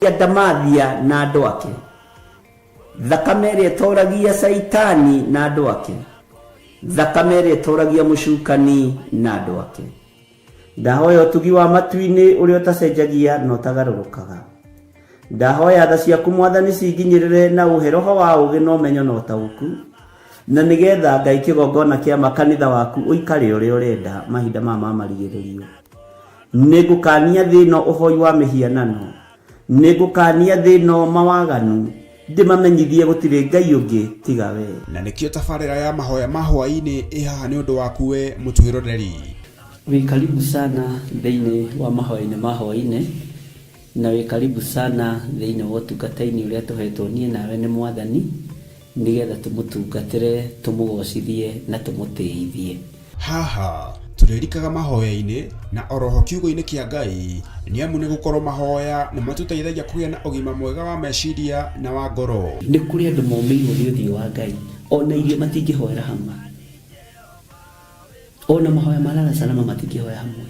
Ndamathia na andũ ake, thakame ĩrĩa ĩtoragia Caitani na andũ ake, thakame ĩrĩa ĩtoragia mũcukani na andũ ake. Ndahoya ũtugi wa matu-inĩ ũrĩa ũtacenjagia na ũtagarũrũkaga. Ndahoya tha ciaku Mwathani cinginyĩrĩre na ũhe roho wa ũũgĩ na ũmenyo na ũtaũku, na nĩgetha Ngai kĩgongona kĩa ma kanitha waku ũikare ũrĩa ũrenda mahinda maya ma marigĩrĩrio. Nĩngũkaania thĩ ĩno ũhoi wa mĩhianano, nĩngũkaania thĩ ĩno mawaganu, ndĩmamenyithie gũtirĩ Ngai ũngĩ tiga wee. Na nĩkĩo tabarĩra ya mahoya ma hwaĩ-inĩ ĩ haha nĩ ũndũ waku we mũtwĩroreri. Wĩ karibu sana thĩinĩ wa mahoya-inĩ ma hwaĩ-inĩ, na wĩ karibu sana thĩinĩ wa ũtungata-inĩ ũrĩa tũhetwo niĩ nawe nĩ Mwathani, nĩgetha tũmũtungatĩre, tũmũgocithie na tũmũtĩithie. Haha tũrĩrikaga mahoya-inĩ na oroho kiugo-inĩ kĩa Ngai nĩamu nĩgũkorwo mahoya nĩmatũteithagia kũgĩa na ũgima mwega wa meciria na wa ngoro. Nĩ kũrĩ andũ momĩirwo nĩ ũthiũ wa Ngai, ona irio matingĩhoera hamwe, ona mahoya ma lala salama matingĩhoya hamwe.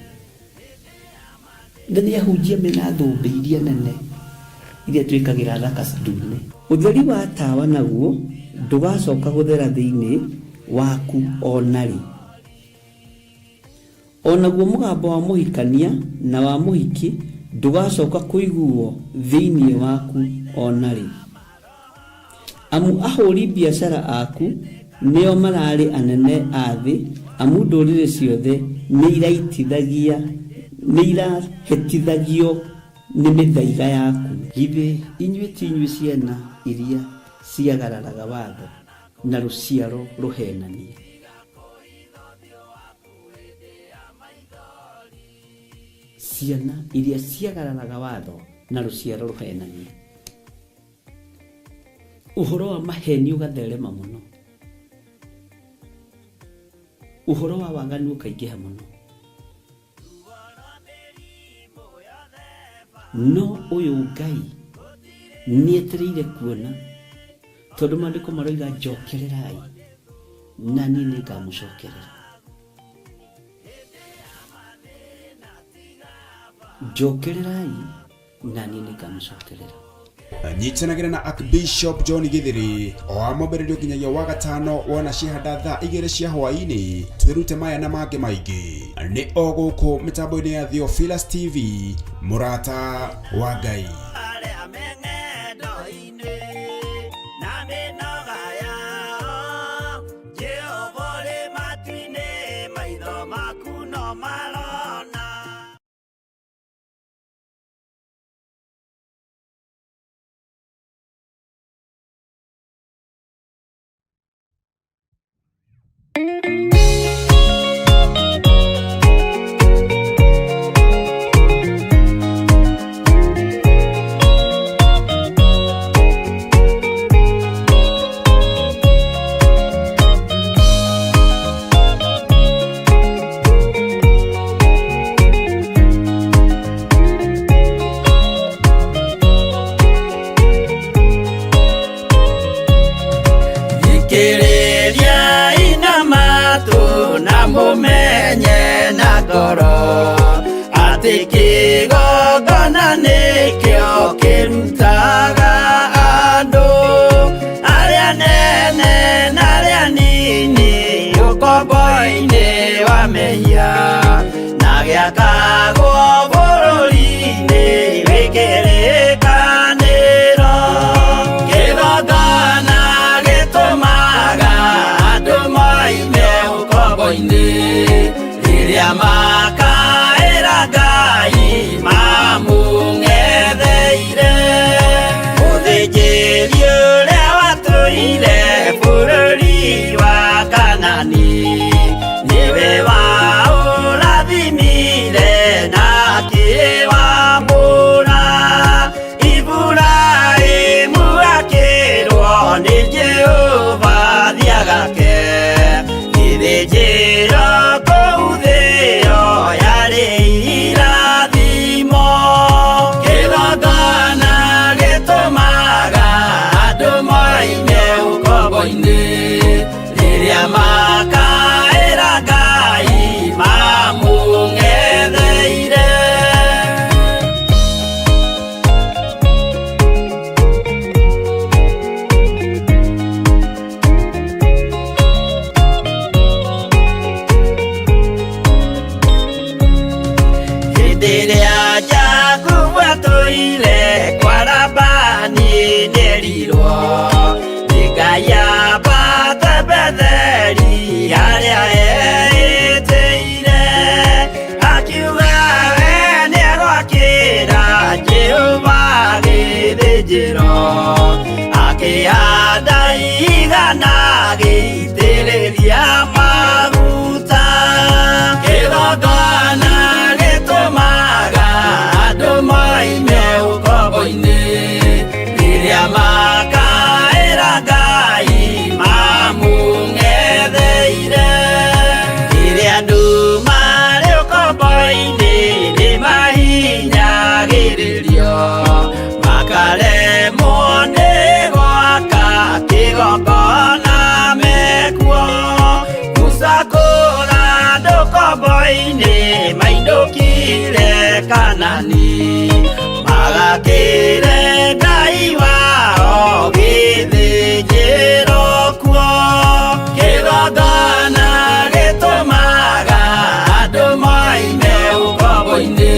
Na nĩ ahunjia mena thũmbĩ iria nene iria twĩkagĩra thaka ndune. Ũtheri wa tawa naguo ndũgacoka gũthera thĩinĩ waku o na rĩ. O naguo mũgambo wa mũhikania na wa mũhiki ndũgacoka kũiguwo thĩinĩ waku o na rĩ. Amu ahũri biacara aku nĩo mararĩ anene a thĩ, amu ndũrĩrĩ ciothe nĩirahĩtithagio nĩ mĩthaiga yaku. Githĩ inyuĩ ti inyuĩ ciana iria ciagararaga watho, na rũciaro rũheenania? Ciana iria ciagararaga watho, na rũciaro rũheenania. Ũhoro wa maheni ũgatherema mũno, ũhoro wa waganu ũkaingĩha mũno. No ũyũ Ngai nĩetereire kuona, tondũ maandĩko maroiga njokererai na niĩ nĩngamũcokerera. Njokererai na niĩ nĩngamũcokerera. Nyitanagĩra na Archbishop John Githiri o wa mwambĩrĩrio nginyagia wa gatano wona ciahanda thaa igĩrĩ cia hwaĩ-inĩ twĩrute maya na mangĩ maingĩ nĩ o gũkũ mĩtambo-inĩ ya Theophilus TV mũrata wa Ngai. Arĩa me ng'endo-inĩ na mĩnoga yao, Jehova ũrĩ matu-inĩ, maitho maku no marona. Ndanagĩitĩrĩria maguta. Kĩgongona gĩtũmaga andũ moime ũkombo-inĩ, rĩrĩa makaĩra Ngai mamũng'etheire. Rĩrĩa andũ marĩ ũkombo-inĩ nĩmahinyagĩrĩrio, makaremwo nĩ gwaka kĩgongona mekuo. Musa kũra andũ ũkombo-inĩ mainũkire Kanani, magakĩre Ngai wao gĩthĩnjĩro kuo. Kĩgongona gĩtũmaga andũ moime ũkombo-inĩ,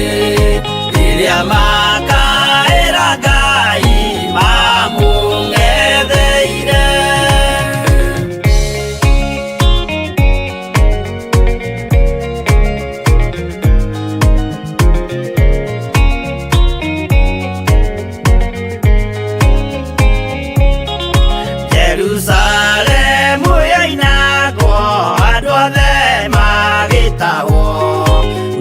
rĩrĩa makaĩra Ngai mamũng'etheire. Jerusalemu yoinagwo andũ othe magĩtahwo,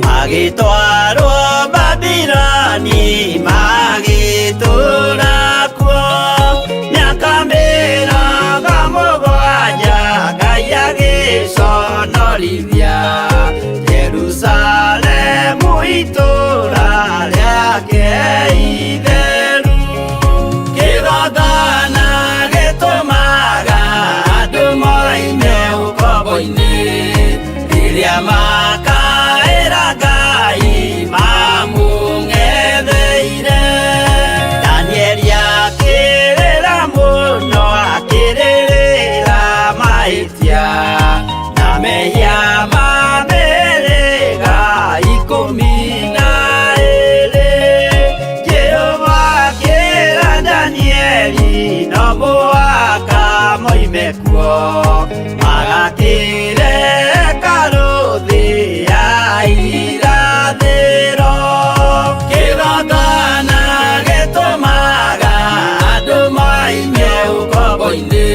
magĩtwarwo Babiloni magĩtũũra kuo. Mĩaka 70 Ngai agĩconorithia Jerusalemu itũũra rĩake itheru. Kĩgongona gĩtũmaga andũ moime ũkombo-inĩ, rĩrĩa makaĩra Ngai mamũng'etheire. Danieli akĩrĩra mũno, akĩrĩrĩra mahĩtia na mehia ma mĩhĩrĩga 12. Jehova akĩra Danieli no mũhaka moime kuo, magakĩre hekarũ thĩ ya irathĩro. Kĩgongona gĩtũmaga andũ moime ũkombo-inĩ,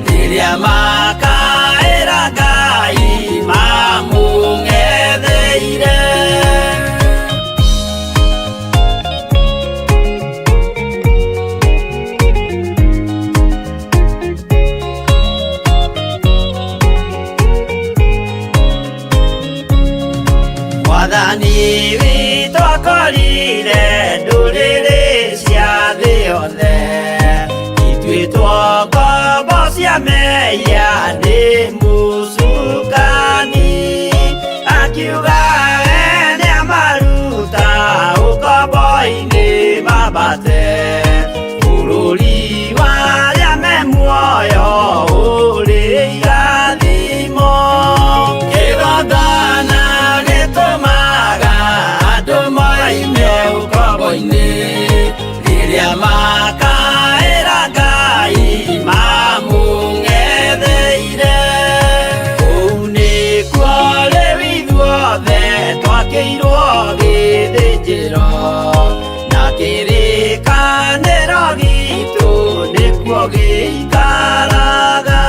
rĩrĩa makaĩra Ngai mamũng'etheire. Mwathani witũ akorire ndũrĩrĩ cia thĩ yothe, ituĩtwo ngombo cia mehia nĩ mũcukani. Akiuga we nĩamaruta ũkombo-inĩ mambate, bũrũri wa arĩa me muoyo ũrĩ irathimo. Kĩgongona gĩtũmaga andũ moime ũkombo-inĩ, rĩrĩa makaĩra Ngai mamũng'etheire. Kũu nĩkuo rĩu ithuothe twakĩirwo gĩthĩnjĩro, na kĩrĩkanĩro gitũ nĩkuo gĩikaraga.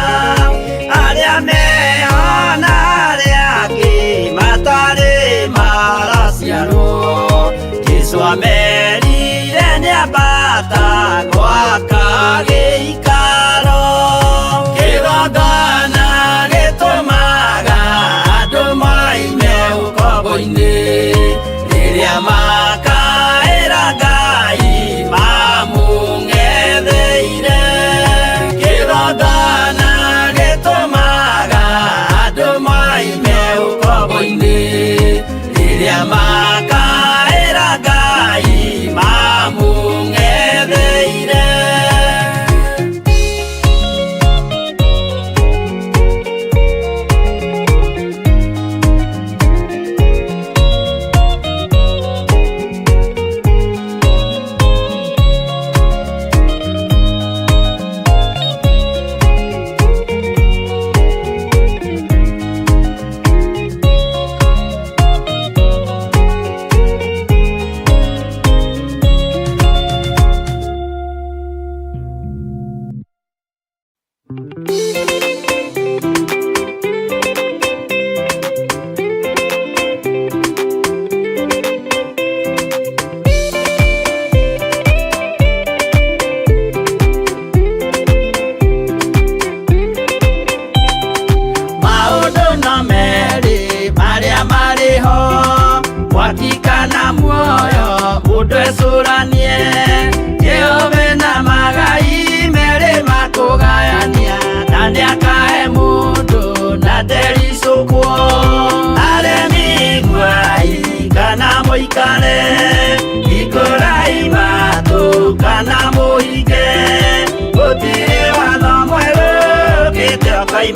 Arĩa meho na arĩa angĩ matarĩ maraciarwo, Jesũ amerire nĩambata gwaka gĩikaro. Kĩgongona gĩtũmaga andũ moime ũkombo-inĩ, rĩrĩa makaĩra Ngai mamũng'etheire. Kĩgongona gĩtũmaga andũ moime ũkombo-inĩ, rĩrĩa makaĩra Ngai mamũng'etheire.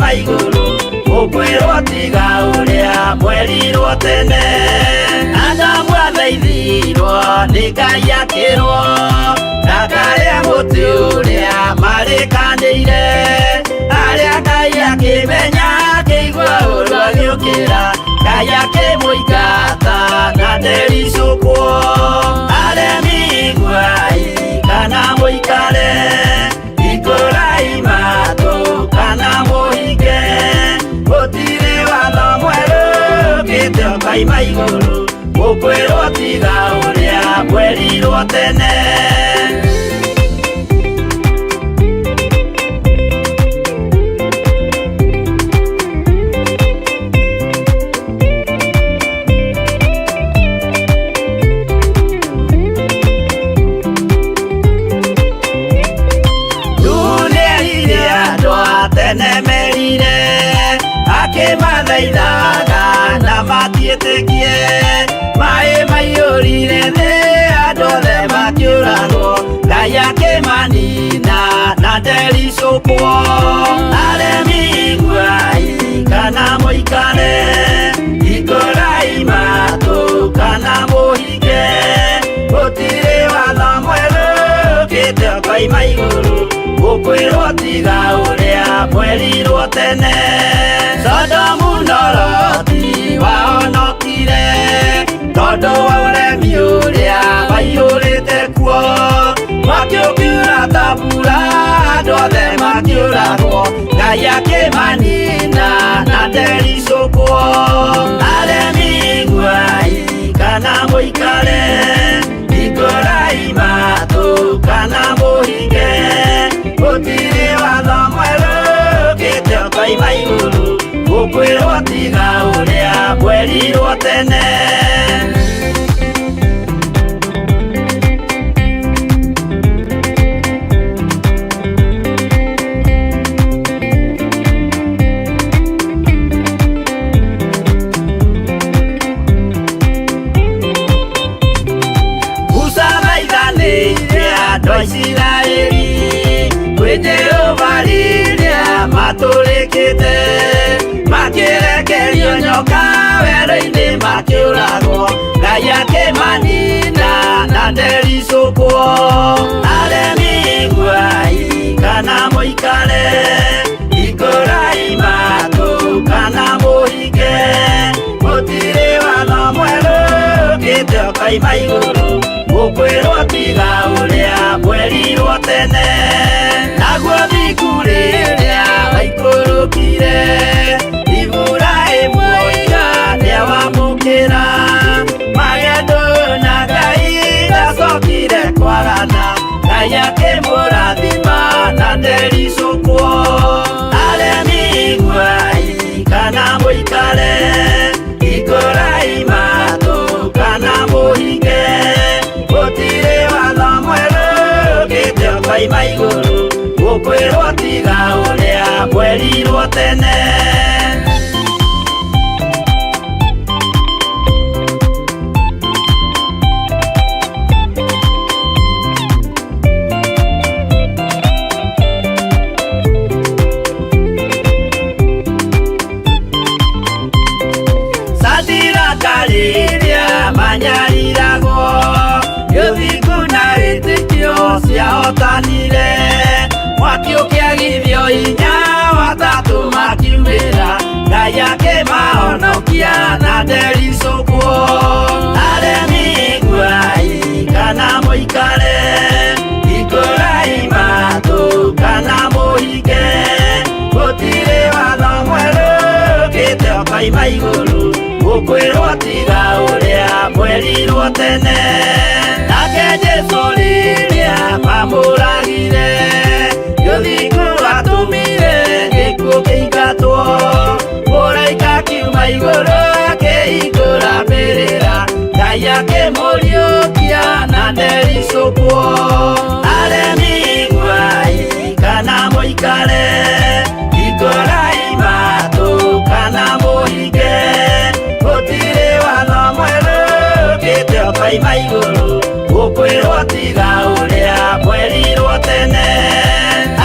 Ũkaima igũrũ ũkwĩrwo tiga ũrĩa mwerirwo tene. Adamu athaithirwo nĩ Ngai akĩrwo ndakarĩe mũtĩ ũrĩa marĩkanĩire. Arĩa Ngai akĩmenya akĩigua ũru agĩũkĩra, Ngai akĩmũingata na ndericũkwo. Aremi iguai kana mũikare, ikũrai matũ kana mũhinge, gũtirĩ watho mwerũ ũkĩte ũkaima igũrũ ũkwĩrwo tiga ũrĩa mwerirwo tene. Nĩerire andũ a tene merire, akĩmathaithaga na matiĩtĩkie. Maĩ maiyũrire thĩ andũ othe makĩũragwo, Ngai akĩmanina na ndericũkwo. Aremi iguai kana mũikare, hingũrai matũ kana mũhinge, gũtirĩ watho mwerũ ũkĩte ũkoima igũrũ ũkwĩrwo tiga ũrĩa mwerirwo tene. Sodomu na Loti wahonokire tondũ wa ũremi ũrĩa waiyũrĩte kuo. Mwaki ũkiura ta mbura andũ othe makĩũragwo, Ngai akĩmanina na ndericũkwo. Aremi iguai kana mũikare, hingũrai matũ kana mũhinge, gũtirĩ watho mwerũ ũkĩte ũkoima igũrũ ũkwĩrwo tiga ũrĩa mwerirwo tene. Musa thaithanĩire andũ a Isiraeli kwĩ Jehova rĩrĩa matũrĩkĩte, makĩrekerio nyoka werũ-inĩ makĩũragwo, Ngai akĩmanina na ndericũkwo. Aremi iguai kana mũikare, hingũrai matũ kana mũhinge, gũtirĩ watho mwerũ ũkĩte ũkoima igũrũ ũkwĩrwo tiga ũrĩa mwerirwo tene. Naguo thingu rĩrĩa waikũrũkire, Iburahĩmu oiga nĩawamũkĩra, magendo na Ngai ndacokire kwagana, Ngai akĩmũrathima na ndericũkwo. Aremi iguai kana mũikare, hingũrai matũ kana mũhinge, gũtirĩ watho mwerũ ũkĩte ũkoima igũrũ ũkwĩrwo tiga ũrĩa mwerirwo tene. Sadiraka rĩrĩa manyariragwo, gĩthingu na wĩtĩkio ciahotanire, mwaki ũkĩagithio hinya watatũ makiumĩra, Ngai akĩmahonokia na ndericũkwo. Aremi iguai kana mũikare, hingũrai matũ kana mũhinge, gũtirĩ watho mwerũ ũkĩte ũkoima igũrũ ũkwĩrwo tiga ũrĩa mwerirwo tene. Nake Jesũ rĩrĩa mamũragire, gĩthingu atũmire gĩkuũ kĩingatwo, mũraika akiuma igũrũ akĩhingũra mbĩrĩra, Ngai akĩmũriũkia na ndericũkwo. Aremi iguai kana mũikare, hingũrai matũ kana mũhinge, gũtirĩ watho mwerũ ũkĩte ũkoima igũrũ ũkwĩrwo tiga ũrĩa mwerirwo tene.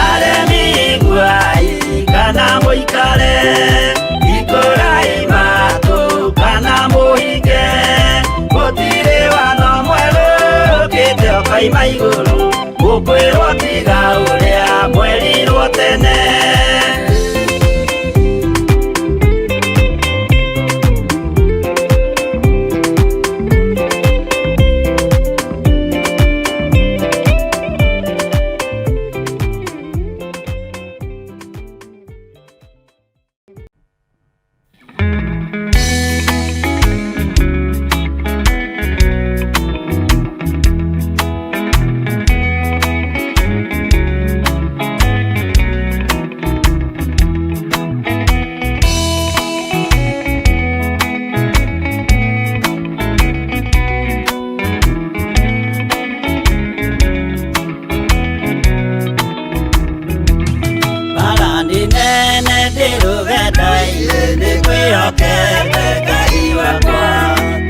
Aremi iguai kana mũikare, Mũkwĩrwo tiga ũrĩa mwerirwo tene. Bara nĩ nene ndĩrũgenda-inĩ nĩngwĩhokete Ngai wakwa.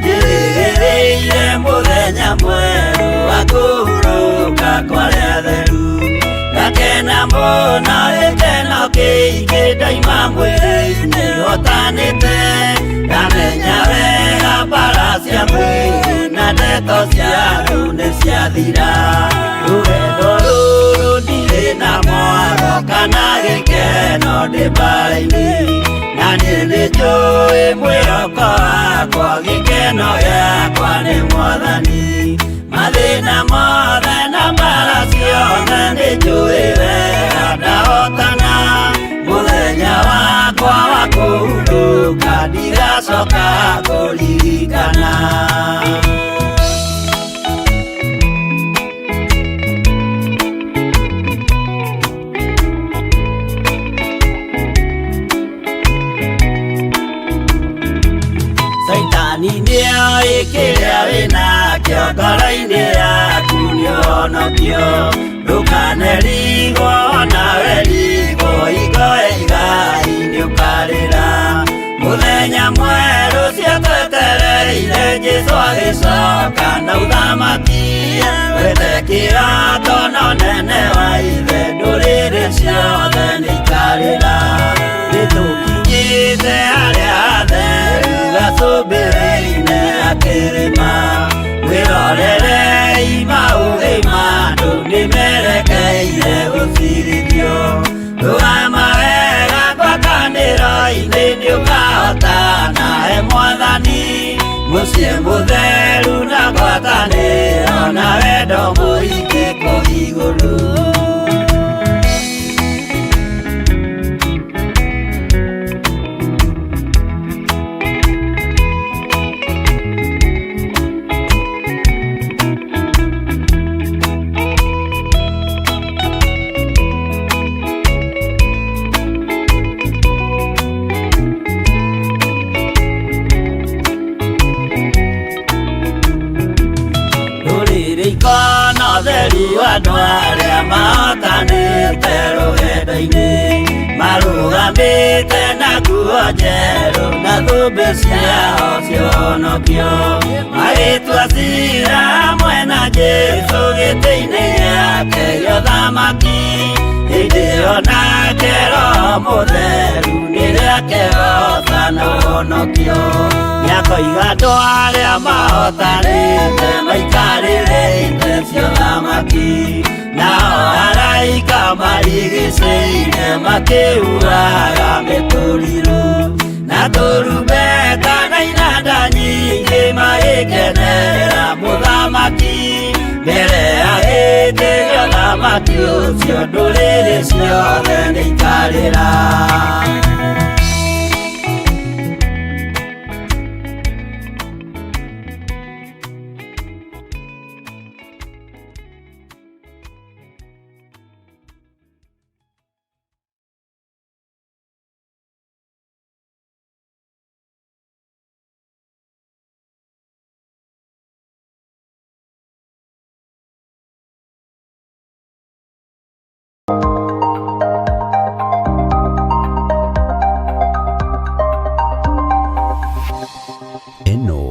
Njĩrĩgĩrĩire mũthenya mwerũ wa kũhurũka kwa arĩa atheru. Ngakena mũno gĩkeno kĩingĩ ndaima mwĩrĩ-inĩ hotanĩte. Ndamenya wega mbara cia mwĩrĩ na ndeto cia andũ nĩ ciathira. Rũgendo rũrũ ndirĩ na mwaro kana gĩkeno ndĩ mbara-inĩ. Na niĩ nĩnjũĩ mwĩhoko wakwa gĩkeno gĩakwa nĩ Mwathani. Mathĩna mothe na mbara ciothe nĩnjũĩ wega ndahotana. Mũthenya wakwa wa kũhurũka ndigacoka kũririkana. Saitani nĩoĩ kĩrĩa wĩnakĩo ngoro-inĩ yaku nĩũhonokio. Ndũkanerigwo onawe rigwo hingo ya igai nĩũkarĩra. Mũthenya mwerũ ciatwetereire Jesũ agĩcoka na ũthamaki. Wethe kĩrato na ũnene wa ithe ndũrĩrĩ ciothe nĩikarĩra. Nĩtũkinyĩte harĩa hatheru gacũmbĩrĩ-inĩ ga kĩrĩma. Mwĩrorerei maũthĩ ma andũ nĩmerekeire gũcirithio. Rũgama wega ngwatanĩro-inĩ nĩũkahotana he Mwathani. Mũciĩ mũtheru na ngwatanĩro na wendo mũingĩ kũu igũrũ. Rũrĩrĩ ikona ũtheru andũ arĩa mahotanĩte rũgendo-inĩ. Marũgamĩte na nguo njerũ na thũmbĩ ciao cionokio. Magĩtua ciira hamwe na Jesũ gĩtĩ-inĩ gĩake gĩa ũthamaki. Hĩndĩ ĩyo nake Roho Mũtheru nĩrĩakehoca na ũhonokio. Nĩakoiga andũ arĩa mahotanĩte maikarĩre itĩ cia ũthamaki. Nao araika marigicĩirie makĩhuhaga mĩtũrirũ. Na tũrumbeta na inanda nyingĩ magĩkenera mũthamaki. Mbere ya gĩtĩ gĩa ũthamaki ũcio ndũrĩrĩ ciothe nĩikarĩra. Ĩno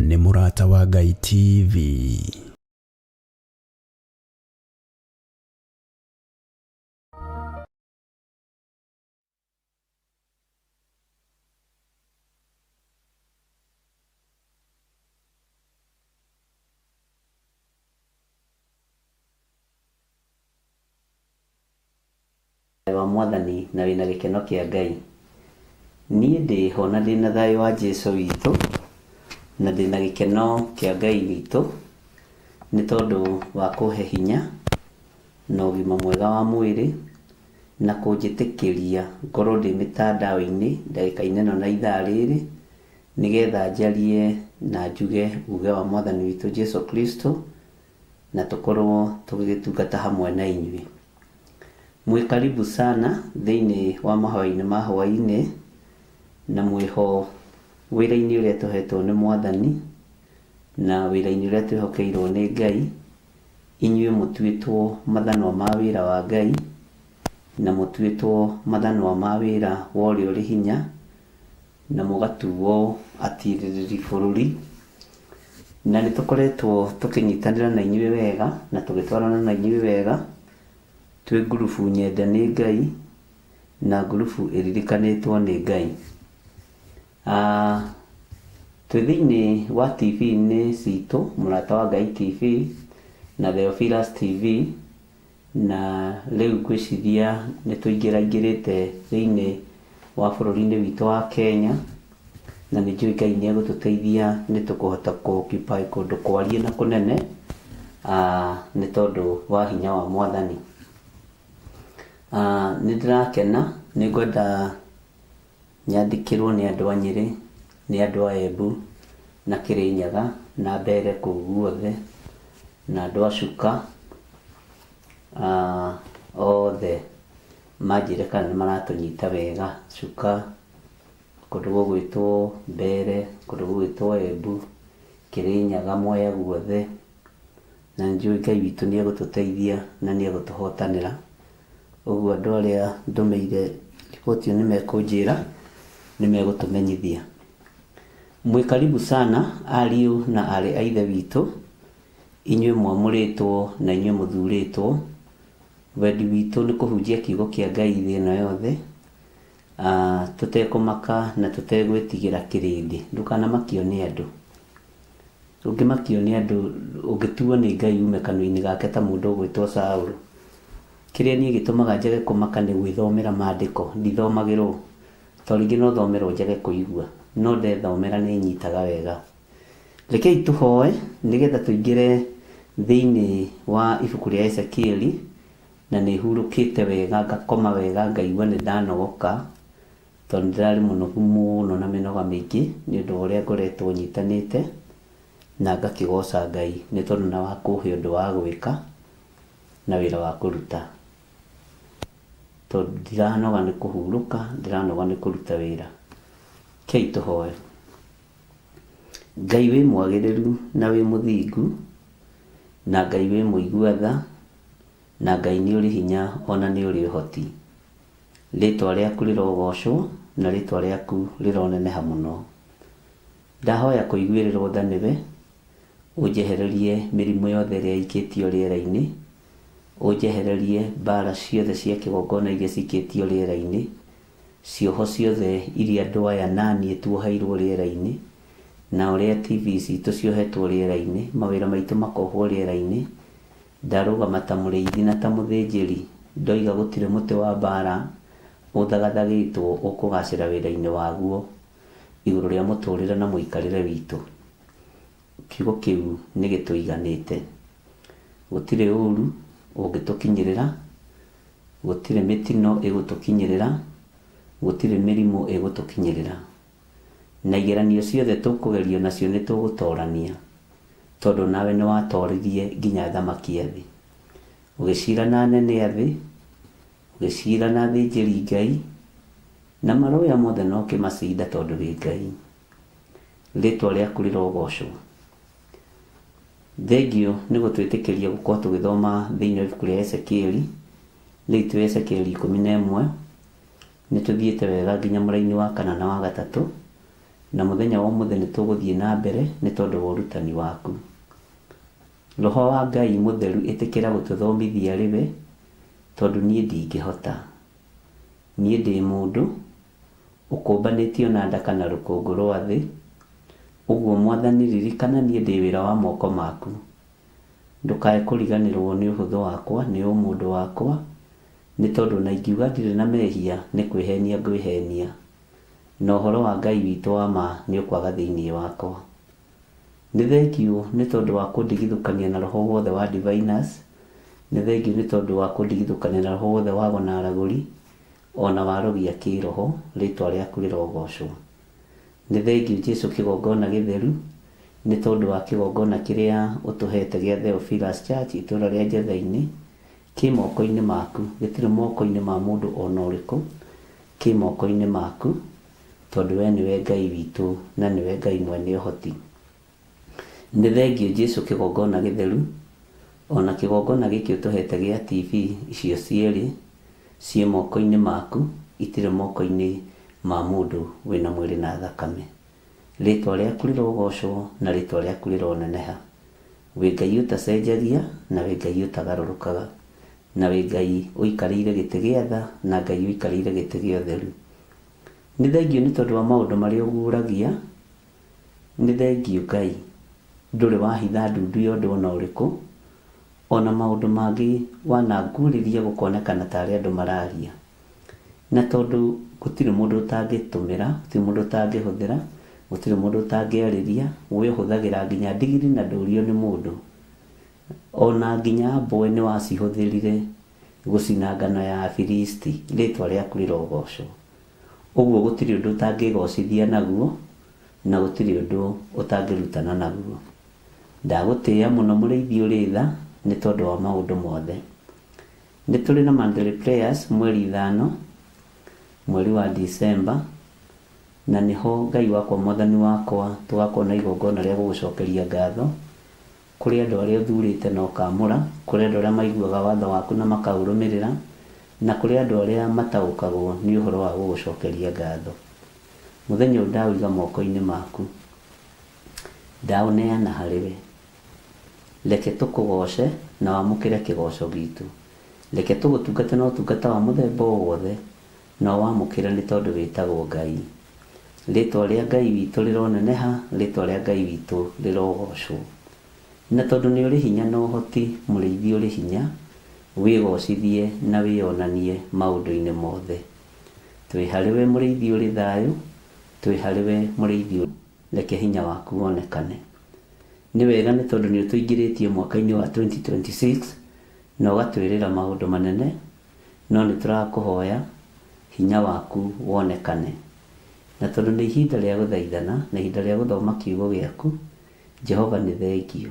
nĩ Mũrata wa Ngai TV. Wa Mwathani na wĩna gĩkeno kĩa Ngai. Niĩ ndĩho na ndĩna thayũ wa Jesu witũ na ndĩna gĩkeno kĩa Ngai witũ nĩ tondũ wa kũhe hinya na ũgima mwega wa mwĩrĩ na kũnjĩtĩkĩria ngorwo ndĩ mĩtandao-inĩ ndagĩka-inĩ ĩno na ithaa rĩrĩ nĩgetha njarie na njuge uge wa Mwathani witũ Jesu Kristo na tũkorwo tũgĩgĩtungata hamwe na inyuĩ. Mwĩ karibu sana thĩinĩ wa mahoya-inĩ ma hwaĩ-inĩ na mwĩho wĩra-inĩ ũrĩa tũhetwo nĩ Mwathani na wĩra-inĩ ũrĩa twĩhokeirwo nĩ Ngai. Inyuĩ mũtuĩtwo mathanwa ma wĩra wa Ngai na mũtuĩtwo mathanwa ma wĩra wa ũrĩa ũrĩ hinya na mũgatuo atirĩrĩri bũrũri. Na nĩ tũkoretwo tũkĩnyitanĩra na inyuĩ wega na tũgĩtwarana na inyuĩ wega twĩ ngurubu nyende nĩ Ngai na ngurubu ĩririkanĩtwo nĩ Ngai. Twĩ thĩinĩ wa TV-inĩ citũ, Mũrata wa Ngai TV na Theophilus TV, na rĩu ngwĩciria nĩ tũingĩraingĩrĩte thĩinĩ wa bũrũri-inĩ witũ wa Kenya, na nĩ njũĩ Ngai nĩ egũtũteithia nĩ tũkũhota kũ occupy kũndũ kwarie na kũnene nĩ tondũ wa hinya wa Mwathani. Nĩ ndĩrakena, nĩ ngwenda nyandĩkĩrwo nĩ andũ a Nyĩrĩ, nĩ andũ a Embu na Kĩrĩnyaga na Mbere kũu guothe na andũ a Cuka othe manjĩre kana nĩ maratũnyita wega. Cuka, kũndũ gũgwĩtwo Mbere, kũndũ gũgwĩtwo Embu, Kĩrĩnyaga, Mwea guothe, na nĩ njũĩ Ngai witũ nĩ egũtũteithia na nĩ egũtũhotanĩra. Ũguo andũ arĩa ndũmĩire riboti ĩyo nĩ mekũnjĩra, nĩ megũtũmenyithia. Mwĩ karibu sana ariũ na aarĩ a Ithe witũ, inyuĩ mwamũrĩtwo na inyuĩ mũthurĩtwo. Wendi witũ nĩ kũhunjia kiugo kĩa Ngai thĩ ĩno yothe, tũtekũmaka na tũtegwĩtigĩra kĩrĩndĩ. Ndũkanamakio nĩ andũ. Ũngĩmakio nĩ andũ, ũngĩtuo nĩ Ngai ume kanua-inĩ gake ta mũndũ ũgwĩtwo Saũlũ. Kĩrĩa niĩ gĩtũmaga njage kũmaka nĩ gwĩthomera maandĩko, ndithomagĩrwo. To rĩngĩ no thomerwo njage kũigua, no ndethomera nĩ nyitaga wega. Rekei tũhoe nĩgetha tũingĩre thĩinĩ wa ibuku rĩa Ezekieli, na nĩ hurũkĩte wega, ngakoma wega, ngaigua nĩ ndanogoka, tondũ nĩ ndĩrarĩ mũnogu mũno na mĩnoga mĩingĩ nĩ ũndũ wa ũrĩa ngoretwo nyitanĩte, na ngakĩgoca Ngai nĩ tondũ na wa kũhe ũndũ wa gwĩka na wĩra wa kũruta. Tondũ ndiranoga nĩ kũhurũka, ndĩranoga nĩ kũruta wĩra. Kei tũhoe. Ngai wĩ mwagĩrĩru na wĩ mũthingu, na Ngai wĩ mũigua tha, na Ngai nĩ ũrĩ hinya ona nĩ ũrĩ ũhoti. Rĩtwa rĩaku rĩrogocwo na rĩtwa rĩaku rĩroneneha mũno. Ndahoya kũiguĩrĩrwo tha nĩwe, ũnjehererie mĩrimũ yothe ĩrĩa ĩikĩtio rĩera-inĩ, ũnjehererie mbara ciothe cia kĩgongona iria cikĩtio rĩera-inĩ, cioho ciothe iria andũ aya na niĩ tuoheirwo rĩera-inĩ, na ũrĩa TV citũ ciohetwo rĩera-inĩ, mawĩra maitũ makohwo rĩera-inĩ. Ndarũgama ta mũrĩithi na ta mũthĩnjĩri, ndoiga gũtirĩ mũtĩ wa mbara ũthagathagĩtwo ũkũgacĩra wĩra-inĩ waguo igũrũ rĩa mũtũrĩre na mũikarĩre witũ. Kiugo kĩu nĩ gĩtũiganĩte. Gũtirĩ ũru ũngĩtũkinyĩrĩra, gũtirĩ mĩtino ĩgũtũkinyĩrĩra, gũtirĩ mĩrimũ ĩgũtũkinyĩrĩra. Na igeranio ciothe tũkũgerio nacio nĩ tũgũtorania, tondũ nawe nĩ watoririe nginya athamaki a thĩ. Ũgĩcira na anene a thĩ, ũgĩcira na athĩnjĩri Ngai, na marũya mothe na ũkĩmacinda tondũ wĩ Ngai. Rĩtwa rĩaku rĩrogocwo. Thengio nĩ gũtwĩtĩkĩria gũkorwo tũgĩthoma thĩinĩ wa ibuku rĩa Ezekieli. Rĩu twĩ Ezekieli 11, nĩ tũthiĩte wega nginya mũraini wa kana na wa gatatũ, na mũthenya wa ũmũthĩ nĩ tũgũthiĩ na mbere nĩ tondũ wa ũrutani waku. Roho wa Ngai mũtheru ĩtĩkĩra gũtũthomithia rĩwe, tondũ niĩ ndingĩhota. Niĩ ndĩ mũndũ ũkũmbanĩtio na ndaka na rũkũngũ rwa thĩ. Ũguo Mwathani ririkana niĩ ndĩ wĩra wa moko maku. Ndũkae kũriganĩrwo nĩ ũhũthũ wakwa, nĩ ũmũndũ wakwa, Nĩ tondũ ona ingiuga ndirĩ na mehia, nĩ kwĩhenia ngwĩhenia, na ũhoro wa Ngai witũ wa ma nĩ ũkwaga thĩinĩ wakwa. Nĩ thengiũ nĩ tondũ wa kũndigithũkania na roho wothe wa diviners, nĩ thengiũ nĩ tondũ wa kũndigithũkania na roho wothe wa ago na aragũri, o na wa arogi a kĩroho, rĩtwa rĩaku rĩrogocwo. Nĩ thengiũ Jesu kĩgongona gĩtheru, nĩ tondũ wa kĩgongona kĩrĩa ũtũhete gĩa Theophilus Church itũra rĩa Njetha-inĩ, kĩ moko-inĩ maku, gĩtirĩ moko-inĩ ma mũndũ o na ũrĩkũ, kĩ moko-inĩ maku, tondũ we nĩwe Ngai witũ na nĩwe Ngai mwene ũhoti. Nĩ thengiũ Jesu kĩgongona gĩtheru, o na kĩgongona gĩkĩ ũtũhete gĩa TV icio cierĩ, ciĩ moko-inĩ maku, itirĩ moko-inĩ ma mũndũ wĩna mwĩrĩ na thakame. Rĩtwa rĩaku rĩrogocwo na rĩtwa rĩaku rĩroneneha. Wĩ Ngai ũtacenjagia na wĩ Ngai ũtagarũrũkaga, na wĩ Ngai ũikarĩire gĩtĩ gĩa tha na Ngai ũikarĩire gĩtĩ gĩa ũtheru. Nĩ thengiũ nĩ tondũ wa maũndũ marĩa ũguũragia, nĩ thengiũ Ngai, ndũrĩ wahitha ndundu ya ũndũ ona ũrĩkũ, ona maũndũ mangĩ wananguũrĩria gũkonekana tarĩ andũ mararia. Na tondũ gũtirĩ mũndũ ũtangĩtũmĩra, gũtirĩ mũndũ ũtangĩhũthĩra, gũtirĩ mũndũ ũtangĩarĩria, we ũhũthagĩra nginya ndigiri na ndũrio nĩ mũndũ. Ona nginya mbwe nĩ wacihũthĩrire gũcina ngano ya Afilisti, rĩtwa rĩaku rĩrogocwo. Ũguo gũtirĩ ũndũ ũtangĩgocithia naguo, na gũtirĩ ũndũ ũtangĩrutana naguo. Ndagũtĩĩa mũno mũrĩithi ũrĩ tha, nĩ tondũ wa maũndũ mothe. Nĩ tũrĩ na monthly prayers mweri 5, mweri wa December, na nĩho Ngai wakwa mwathani wakwa tũgakorwo na igongona rĩa gũgũcokeria ngatho, kũrĩ andũ arĩa ũthurĩte na ũkaamũra, kũrĩ andũ arĩa maiguaga watho waku na makaũrũmĩrĩra, na kũrĩ andũ arĩa mataũkagwo nĩ ũhoro wa gũgũcokeria ngatho. Mũthenya ũyũ ndaũiga moko-inĩ maku, ndaũneana harĩ we. Reke tũkũgoce na wamũkĩre kĩgoco gitũ. Reke tũgũtungate na ũtungata wa mũthemba o wothe, na ũwamũkĩre nĩ tondũ wĩtagwo Ngai. Rĩtwa rĩa Ngai witũ rĩroneneha, rĩtwa rĩa Ngai witũ rĩrogocwo. Na tondũ nĩ ũrĩ hinya na ũhoti, mũrĩithi ũrĩ hinya, wĩgocithie na wĩonanie maũndũ-inĩ mothe. Twĩ harĩ we mũrĩithi ũrĩ thayũ, twĩ harĩ we mũrĩithi, reke hinya waku wonekane. Nĩ wega nĩ tondũ nĩ ũtũingĩrĩtie mwaka-inĩ wa 2026 na ũgatwĩrĩra maũndũ manene, no nĩ tũrakũhoya hinya waku wonekane. Na tondũ nĩ ihinda rĩa gũthaithana na ihinda rĩa gũthoma kiugo gĩaku, Jehova nĩ thengiũ.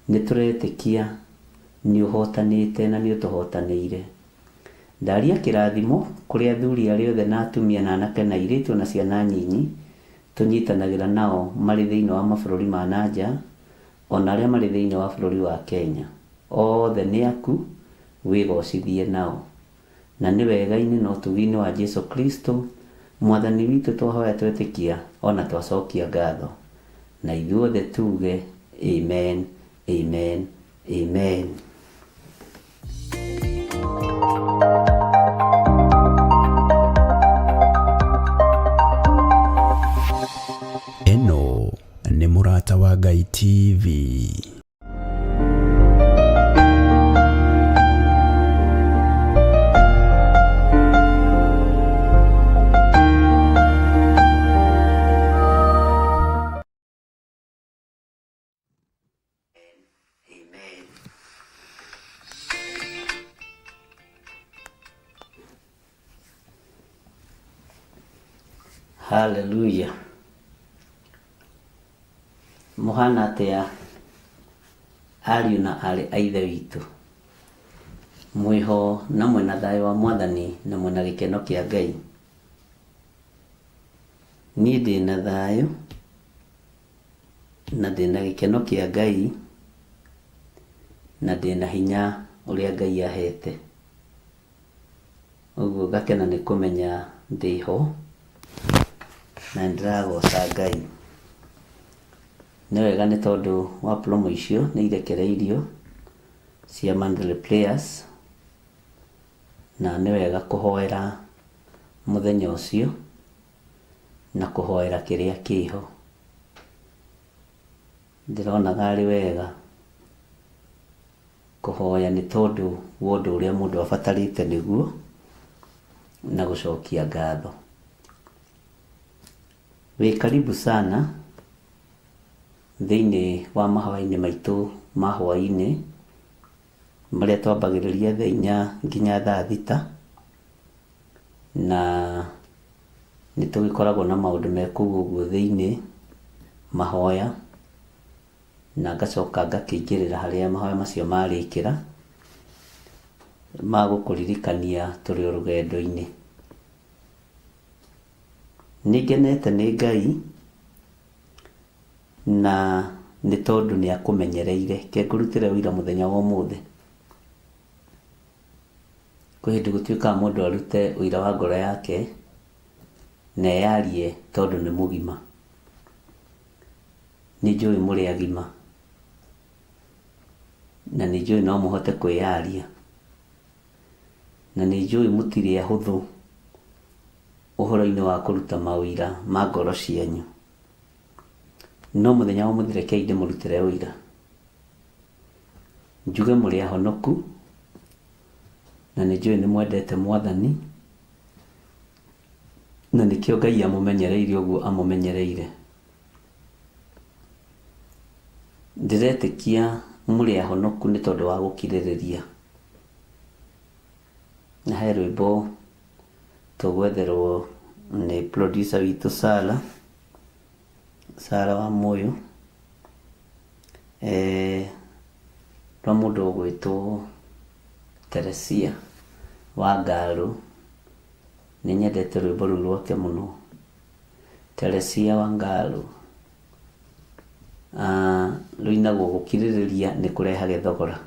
Nĩ tũretĩkia nĩ ũhotanĩte na nĩ ũtũhotanĩire. Ndaria kĩrathimo kũrĩ athuri arĩa othe na atumia na anake na airĩtu na ciana nyinyi tũnyitanagĩra nao marĩ thĩinĩ wa mabũrũri ma na nja, ona arĩa marĩ thĩinĩ wa bũrũri wa Kenya. Othe nĩ aku, wĩgocithie nao. Na nĩ wega-inĩ na ũtugi-inĩ wa Jesu Kristo, Mwathani witũ twahoya twetĩkia ona twacokia ngatho. Na ithuothe tuge amen, amen, amen. Ĩno nĩ Mũrata wa Ngai TV. Amen. Hallelujah. Mũhana atĩa ariũ na aarĩ a Ithe witũ? Mwĩho na mwĩna thayũ wa Mwathani na mwĩna gĩkeno kĩa Ngai. Niĩ ndĩna thayũ na ndĩna gĩkeno kĩa Ngai na ndĩna hinya ũrĩa Ngai ahete. Ũguo ngakena nĩ kũmenya ndĩho na nĩndĩragoca Ngai. Nĩ wega nĩ tondũ wa promo icio nĩ irekereirio cia monthly prayers na nĩ wega kũhoera mũthenya ũcio na kũhoera kĩrĩa kĩho. Ndĩronaga arĩ wega. Kũhoya nĩ tondũ wa ũndũ ũrĩa mũndũ abatarĩte nĩguo, na gũcokia ngatho. Wĩ karibu sana thĩinĩ wa mahoya-inĩ maitũ ma hwaĩ-inĩ, marĩa twambagĩrĩria thaa inya nginya thaa thita, na nĩ tũgĩkoragwo na maũndũ me kũu ũguo thĩinĩ, mahoya, na ngacoka ngakĩingĩrĩra harĩa mahoya macio marĩkĩra, ma gũkũririkania tũrĩ o rũgendo-inĩ. Nĩ ngenete nĩ Ngai na nĩ tondũ nĩ akũmenyereire. Reke ngũrutĩre ũira mũthenya wa ũmũthĩ. Kwĩ hĩndĩ gũtuĩkaga mũndũ arute ũira wa ngoro yake na eyarie tondũ nĩ mũgima. Nĩ njũĩ mũrĩ agima na nĩ njũĩ no mũhote kwĩyaria na nĩ njũĩ mũtirĩ ahũthũ ũhoro-inĩ wa kũruta maũira ma ngoro cianyu. No mũthenya wa ũmũthĩ rekei ndĩmũrutĩre ũira. Njuge mũrĩ ahonoku na nĩ njũĩ nĩ mwendete Mwathani na nĩkĩo Ngai amũmenyereire ũguo amũmenyereire. Ndĩretĩkia mũrĩ ahonoku nĩ tondũ wa gũkirĩrĩria. Na he rwĩmbo tũgwetherwo nĩ producer witũ Sara, Sara wa Mũyũ, rwa mũndũ ũgwĩtwo Teresia wa Ngarũ. Nĩ nyendete rwĩmbo rũu rwake mũno. Teresia wa Ngarũ. Rũinagwo gũkirĩrĩria nĩ kũrehage thogora.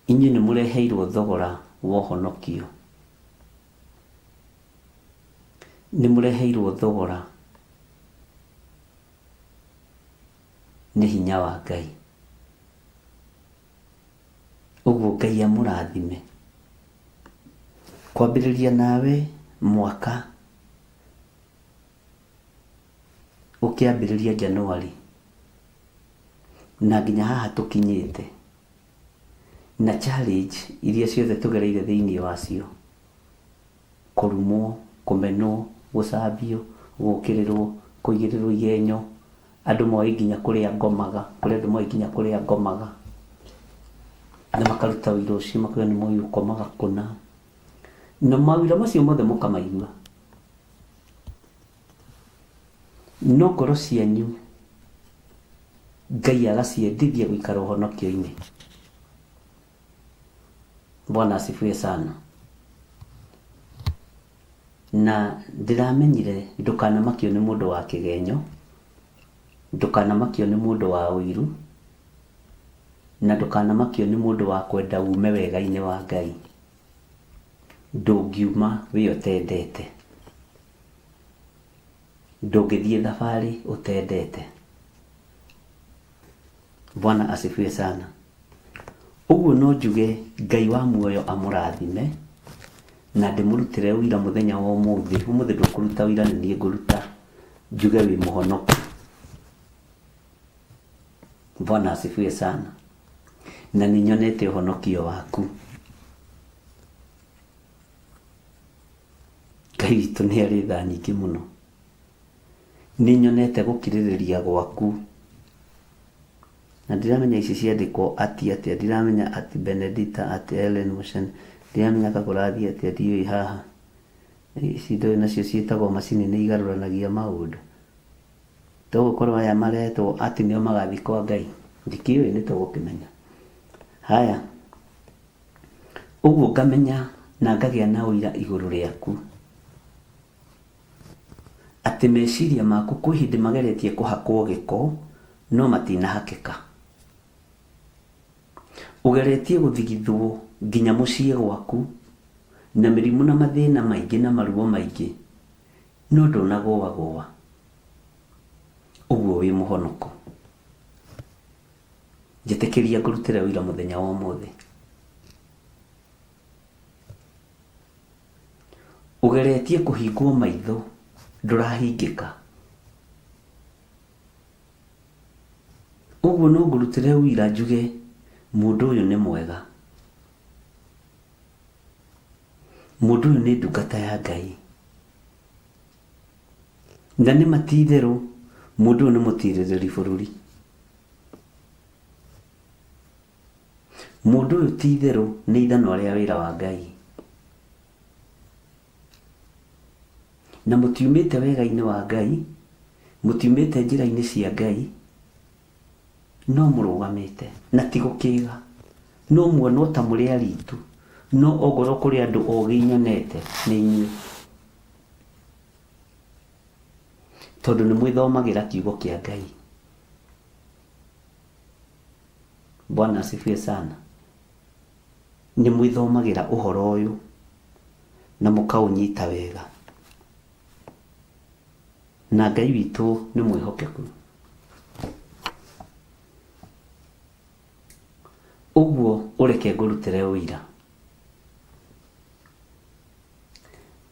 Inyuĩ nĩ mũreheirwo thogora wa ũhonokio. Nĩ mũreheirwo thogora nĩ hinya wa Ngai. Ũguo Ngai amũrathime. Kwambĩrĩria nawe mwaka ũkĩambĩrĩria January na nginya haha tũkinyĩte na challenge iria ciothe tũgereire thĩinĩ wacio, kũrumwo, kũmenwo, gũcambio, gũkĩrĩrwo, kũigĩrĩrwo igenyo, andũ moĩ nginya kũrĩa ngomaga, kũrĩ andũ moĩ nginya kũrĩa ngomaga, na makaruta ũira ũcio makauga nĩ moĩ ũkomaga kũna, na mawĩra macio mothe mũkamaigua. No ngoro cianyu Ngai agaciendithia gũikara ũhonokio-inĩ. Bwana asifiwe sana. Na ndĩramenyire ndũkanamakio nĩ mũndũ wa kĩgenyo, ndũkanamakio nĩ mũndũ wa ũiru, na ndũkanamakio nĩ mũndũ wa kwenda ume wega-inĩ wa Ngai. Ndũngiuma wĩ ũtendete. Ndũngĩthiĩ thabarĩ ũtendete. Bwana asifiwe sana. Ũguo no njuge Ngai wa muoyo amũrathime na ndĩmũrutĩre ũira mũthenya wa ũmũthĩ. Ũmũthĩ ndũkũruta ũira nĩ niĩ ngũruta njuge wĩ mũhonoku. Bwana asifiwe sana. Na nĩ nyonete ũhonokio waku. Ngai witũ nĩ arĩ tha nyingĩ mũno. Nĩ nyonete gũkirĩrĩria gwaku. Na ndiramenya ici ciandĩkwo ati atĩa, ndiramenya ati Benedita, ati Ellen Muchen, ndiramenya ka kũrathiĩ atĩa, ndiũĩ haha. Ici ndũĩ nacio ciĩtagwo macini nĩ igarũranagia maũndũ. Togũkorwo aya maretwo atĩ nĩo magathiĩ kwa Ngai, ndikĩũĩ nĩ tũgũkĩmenya. Haya, ũguo ngamenya na ngagĩa na ũira igũrũ rĩaku. Atĩ meciria maku kwĩ hĩndĩ mageretie kũhakwo gĩko no matinahakĩka. Ũgeretie gũthigithwo nginya mũciĩ gwaku na mĩrimũ na mathĩna maingĩ na maruo maingĩ no ndũnagũagũa. Ũguo wĩ mũhonoku. Njĩtĩkĩria ngũrutĩre ũira mũthenya wa ũmũthĩ. Ũgeretie kũhingwo maitho ndũrahingĩka. Ũguo no ngũrutĩre ũira njuge Mũndũ ũyũ nĩ mwega. Mũndũ ũyũ nĩ ndungata ya Ngai. Na nĩ ma ti itherũ mũndũ ũyũ nĩ mũtirĩrĩri bũrũri. Mũndũ ũyũ ti itherũ nĩ ithanwa rĩa wĩra wa Ngai. Na mũtiumĩte wega-inĩ wa Ngai, mũtiumĩte njĩra-inĩ cia Ngai, no mũrũgamĩte, na ti gũkĩga. No muonwo ta mũrĩ aritu, no ongorwo kũrĩ andũ ogĩ nyonete, nĩ inyuĩ. Tondũ nĩ mwĩthomagĩra kiugo kĩa Ngai. Bwana asifiwe sana. Nĩ mwĩthomagĩra ũhoro ũyũ na mũkaũnyita wega. Na Ngai witũ nĩ mwĩhokeku. Ũguo ũreke ngũrutĩre ũira.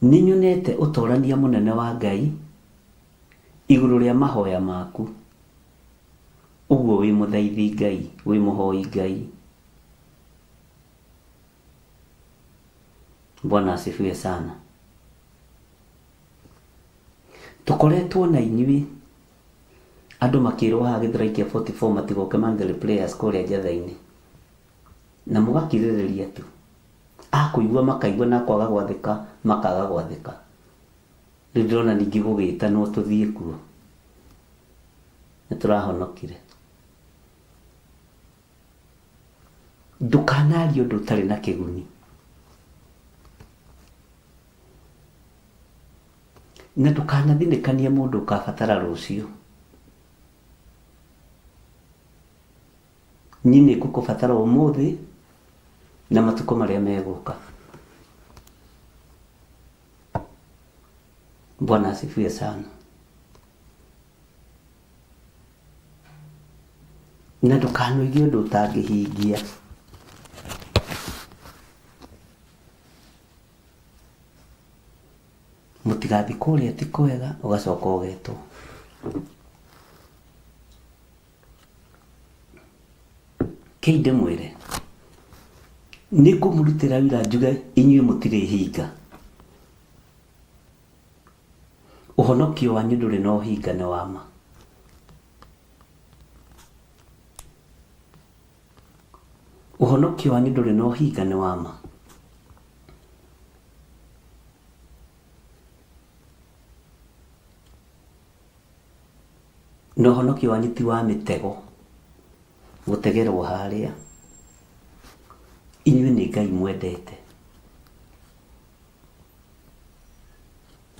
Nĩ nyonete ũtorania mũnene wa Ngai igũrũ rĩa mahoya maku. Ũguo wĩ mũthaithi Ngai, wĩ mũhoi Ngai. Bwana asifiwe sana. Tũkoretwo na inyuĩ andũ makĩrwo haha Gĩthũrai kĩa 44 matigoke monthly prayers kũrĩa njatha-inĩ na mũgakirĩrĩria tu akũigua makaigua na kwaga gwathĩka makaga gwathĩka. Rĩu ndĩrona ningĩ gũgĩtanwo tũthiĩ kuo nĩ tũrahonokire. Ndũkanarie ũndũ ũtarĩ na kĩguni. Na ndũkanathinĩkanie mũndũ ũkabatara rũciũ. Niĩ nĩ ngũkũbatara ũmũthĩ na matukũ marĩa megũka. Bwana asifiwe sana. Na ndũkanoige ũndũ ũtangĩhingia. Mũtigathiĩ kũrĩa ti kwega ũgacoka ũgetwo. Kei ndĩmwĩre, nĩ ngũmũrutĩra wĩra njuge inyuĩ mũtirĩ hinga. Ũhonokio wanyu ndũrĩ na ũhinga nĩ wa ma. Ũhonokio wanyu ndũrĩ na ũhinga nĩ wa ma. Na ũhonokio wanyu ti wa mĩtego gũtegerwo harĩa. Inyuĩ nĩ Ngai mwendete.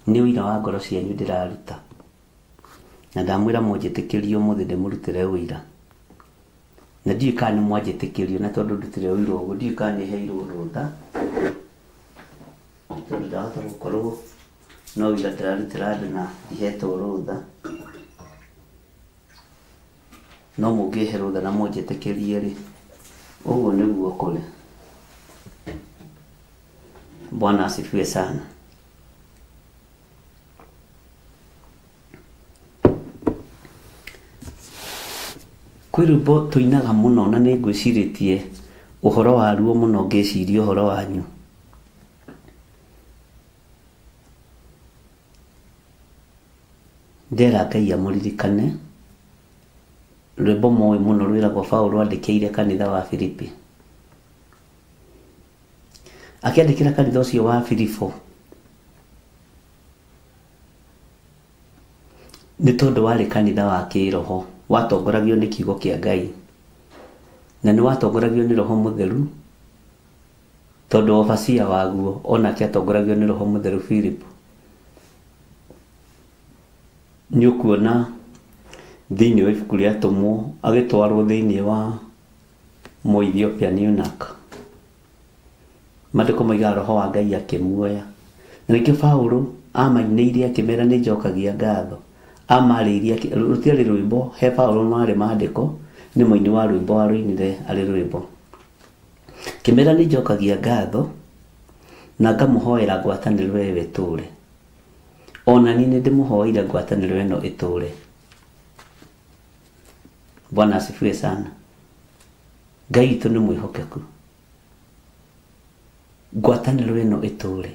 Nĩ ũira wa ngoro cianyu ndĩraruta. Na ndamwĩra mũnjĩtĩkĩrie ũmũthĩ ndĩmũrutĩre ũira. Na ndiũĩ kana nĩ mwanjĩtĩkĩria na tondũ ndutire ũira ũguo ndiũĩ kana nĩ heirwo rũtha. Tondũ ndahota gũkorwo no ũira ndĩrarutĩra andũ na ndihetwo rũtha. No mũngĩhe rũtha na mũnjĩtĩkĩrie rĩ, ũguo nĩguo kũrĩ. Bwana asifiwe sana. Kwĩ rwĩmbo tũinaga mũno na nĩ ngwĩcirĩtie ũhoro waruo mũno ngĩciria ũhoro wanyu. Ndera Ngai amũririkane. Rwĩmbo mũĩ mũno rwĩragwo Paũlũ andĩkĩire kanitha wa Filipi. Akĩandĩkĩra kanitha ũcio wa Filipo nĩ tondũ warĩ kanitha wa kĩroho watongoragio nĩ kiugo kĩa Ngai na nĩ watongoragio nĩ Roho Mũtheru tondũ obacia waguo onake atongoragio nĩ Roho Mũtheru Philip. Nĩ ũkuona thĩinĩ wa ibuku rĩa Atũmwo agĩtwarwo thĩinĩ wa Mũethiopia eunuch. Maandĩko moigaga roho wa Ngai akĩmuoya. Na nĩkĩo Paulo amainĩire akĩmera nĩ njokagia ngatho. Amarĩirie rũtiarĩ rwĩmbo he Paulo marĩ maandĩko nĩ mũini wa rwĩmbo warũinire arĩ rwĩmbo. Akĩmera nĩ njokagia ngatho na ngamũhoera ngwatanĩro ĩyo ĩtũre. Ona niĩ nĩ ndĩmũhoeire ngwatanĩro ĩno ĩtũre. Bwana asifiwe sana. Ngai witũ nĩ mwĩhokeku. Ngwatanĩro ĩno ĩtũre.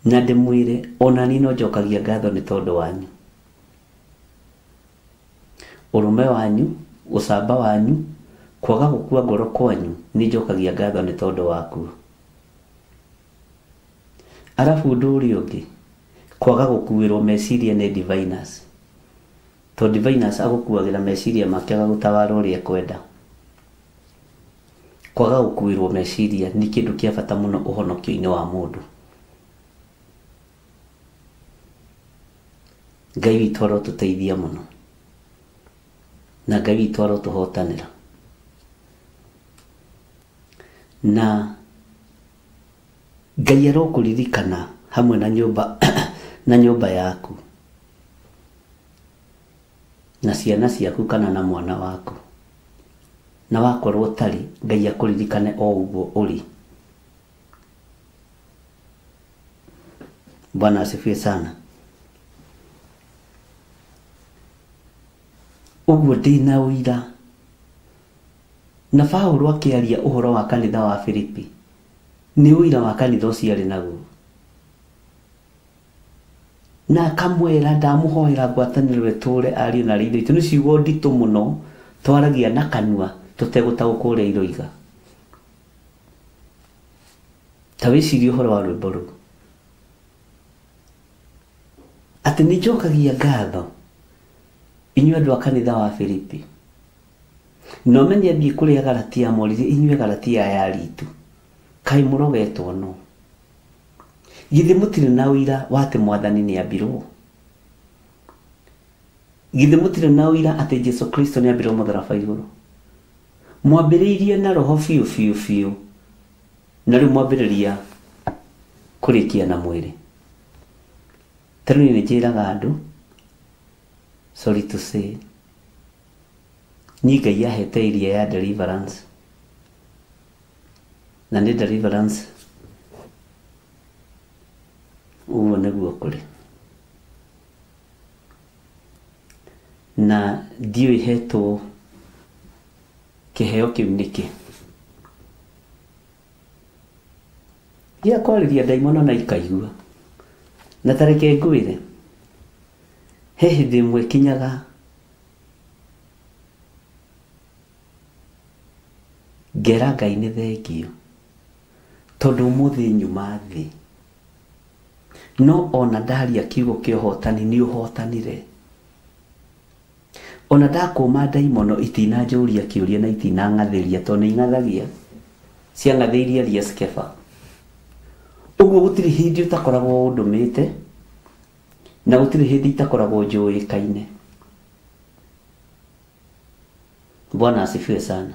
Na ndĩmwĩre ona niĩ no njokagia ngatho nĩ tondũ wanyu. Ũrũme wanyu, ũcamba wanyu, kwaga gũkua ngoro kwanyu nĩ njokagia ngatho nĩ tondũ wakuo. Arabu ũndũ ũrĩa ũngĩ, kwaga gũkuĩrwo meciria nĩ diviners. Tondũ diviners agũkuagĩra meciria make agagũtawara ũrĩa ekwenda. Kwaga gũkuĩrwo meciria nĩ kĩndũ kĩa bata mũno ũhonokio-inĩ wa mũndũ. Ngai witũ arotũteithia mũno. Na Ngai witũ arotũhotanĩra. Na Ngai arokũririkana hamwe na nyũmba na nyũmba yaku na ciana ciaku kana na mwana waku. Na wakorwo ũtarĩ, Ngai akũririkane o ũguo ũrĩ. Bwana asifiwe sana. Ũguo ndĩna ũira. Na Paulo akĩaria ũhoro wa kanitha wa Filipi, nĩ ũira wa kanitha ũcio arĩ naguo. Na akamwĩra ndamũhoera ngwatanĩro ĩtũũre ariũ na aarĩ a Ithe witũ. Nĩ ciugo nditũ mũno twaragia na kanua tũtegũtaũkwo ũrĩa iroiga. Ta wĩcirie ũhoro wa rwĩmbo rũu. Atĩ nĩ njokagia ngatho inyuĩ andũ a kanitha wa Filipi. Na ũmenye thiĩ kũrĩ Agalatia moririe inyuĩ Agalatia aya aritu, kaĩ mũrogetwo nũ? Githĩ mũtirĩ na ũira wa atĩ Mwathani nĩ ambirwo? Githĩ mũtirĩ na ũira atĩ Jesu Kristo nĩ ambirwo mũtharaba igũrũ? Mwambĩrĩirie na roho biũ biũ biũ, na rĩu mwambĩrĩria kũrĩkia na mwĩrĩ. Ta rĩu niĩ nĩ njĩraga andũ, sorry to say, niĩ Ngai ahete area ya deliverance, na nĩ deliverance ũguo nĩguo kũrĩ. Na ndiũĩ hetwo kĩheo kĩu nĩkĩ. Gĩa kwarĩria ndaimono na ikaigua. Na ta reke ngwĩre, he hĩndĩ ĩmwe kinyaga ngera Ngai nĩ thengiũ tondũ ũmũthĩ nyuma thĩ. No ona ndaria kiugo kĩa ũhotani nĩ ũhotanire. Ona ndakũma ndaimono itinanjũria kĩũria na itinang'athĩria tondũ nĩ ing'athagia. Ciang'athĩirie Elias Kefa. Ũguo gũtirĩ hĩndĩ ũtakoragwo ũndũmĩte na gũtirĩ hĩndĩ itakoragwo njũĩkaine. Bwana asifiwe sana.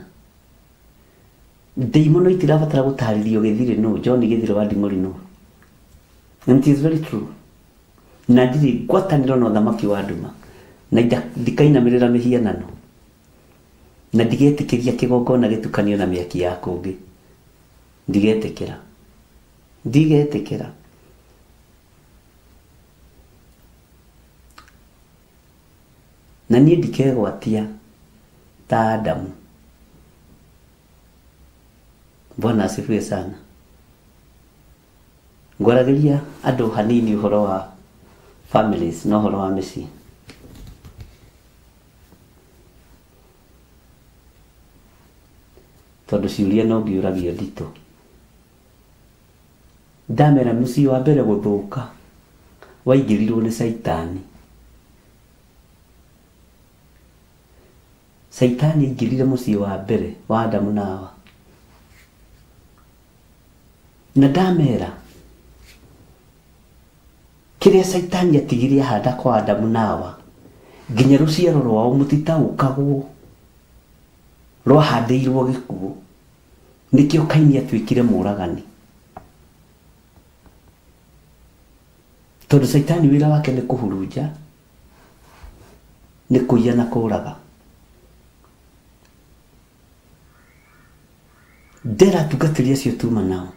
Ndaimono itirabatara gũtarĩrio Gĩthirĩ nũ, John Gĩthirĩ wa Nding'ũri nũ. And it is very true. Na ndirĩ ngwatanĩro na ũthamaki wa nduma, na ndikainamĩrĩra mĩhianano, na ndigetĩkĩria kĩgongona gĩtukanio na mĩaki ya kũngĩ. Ndigetĩkĩra. Ndigetĩkĩra. Na niĩ ndikegwatia ta Adamu. Bwana asifiwe sana. Ngwaragĩria andũ hanini ũhoro wa families na ũhoro wa mĩciĩ. Tondũ ciũria no ngĩũragio nditũ. Ndamera mũciĩ wa mbere gũthũka waingĩrirwo nĩ Caitani. Caitani aingĩrire mũciĩ wa mbere wa Adamu na Hawa. Na ndamera kĩrĩa Caitani atigire ahanda kwa Adamu na Hawa nginya rũciaro rwao mũtitaũkagwo rwahandĩirwo gĩkuũ. Nĩkĩo Kaini atuĩkire mũragani. Tondũ Caitani wĩra wake nĩ kũhurunja, nĩ kũiya na kũraga. Ndera atungatĩri acio tuma nao,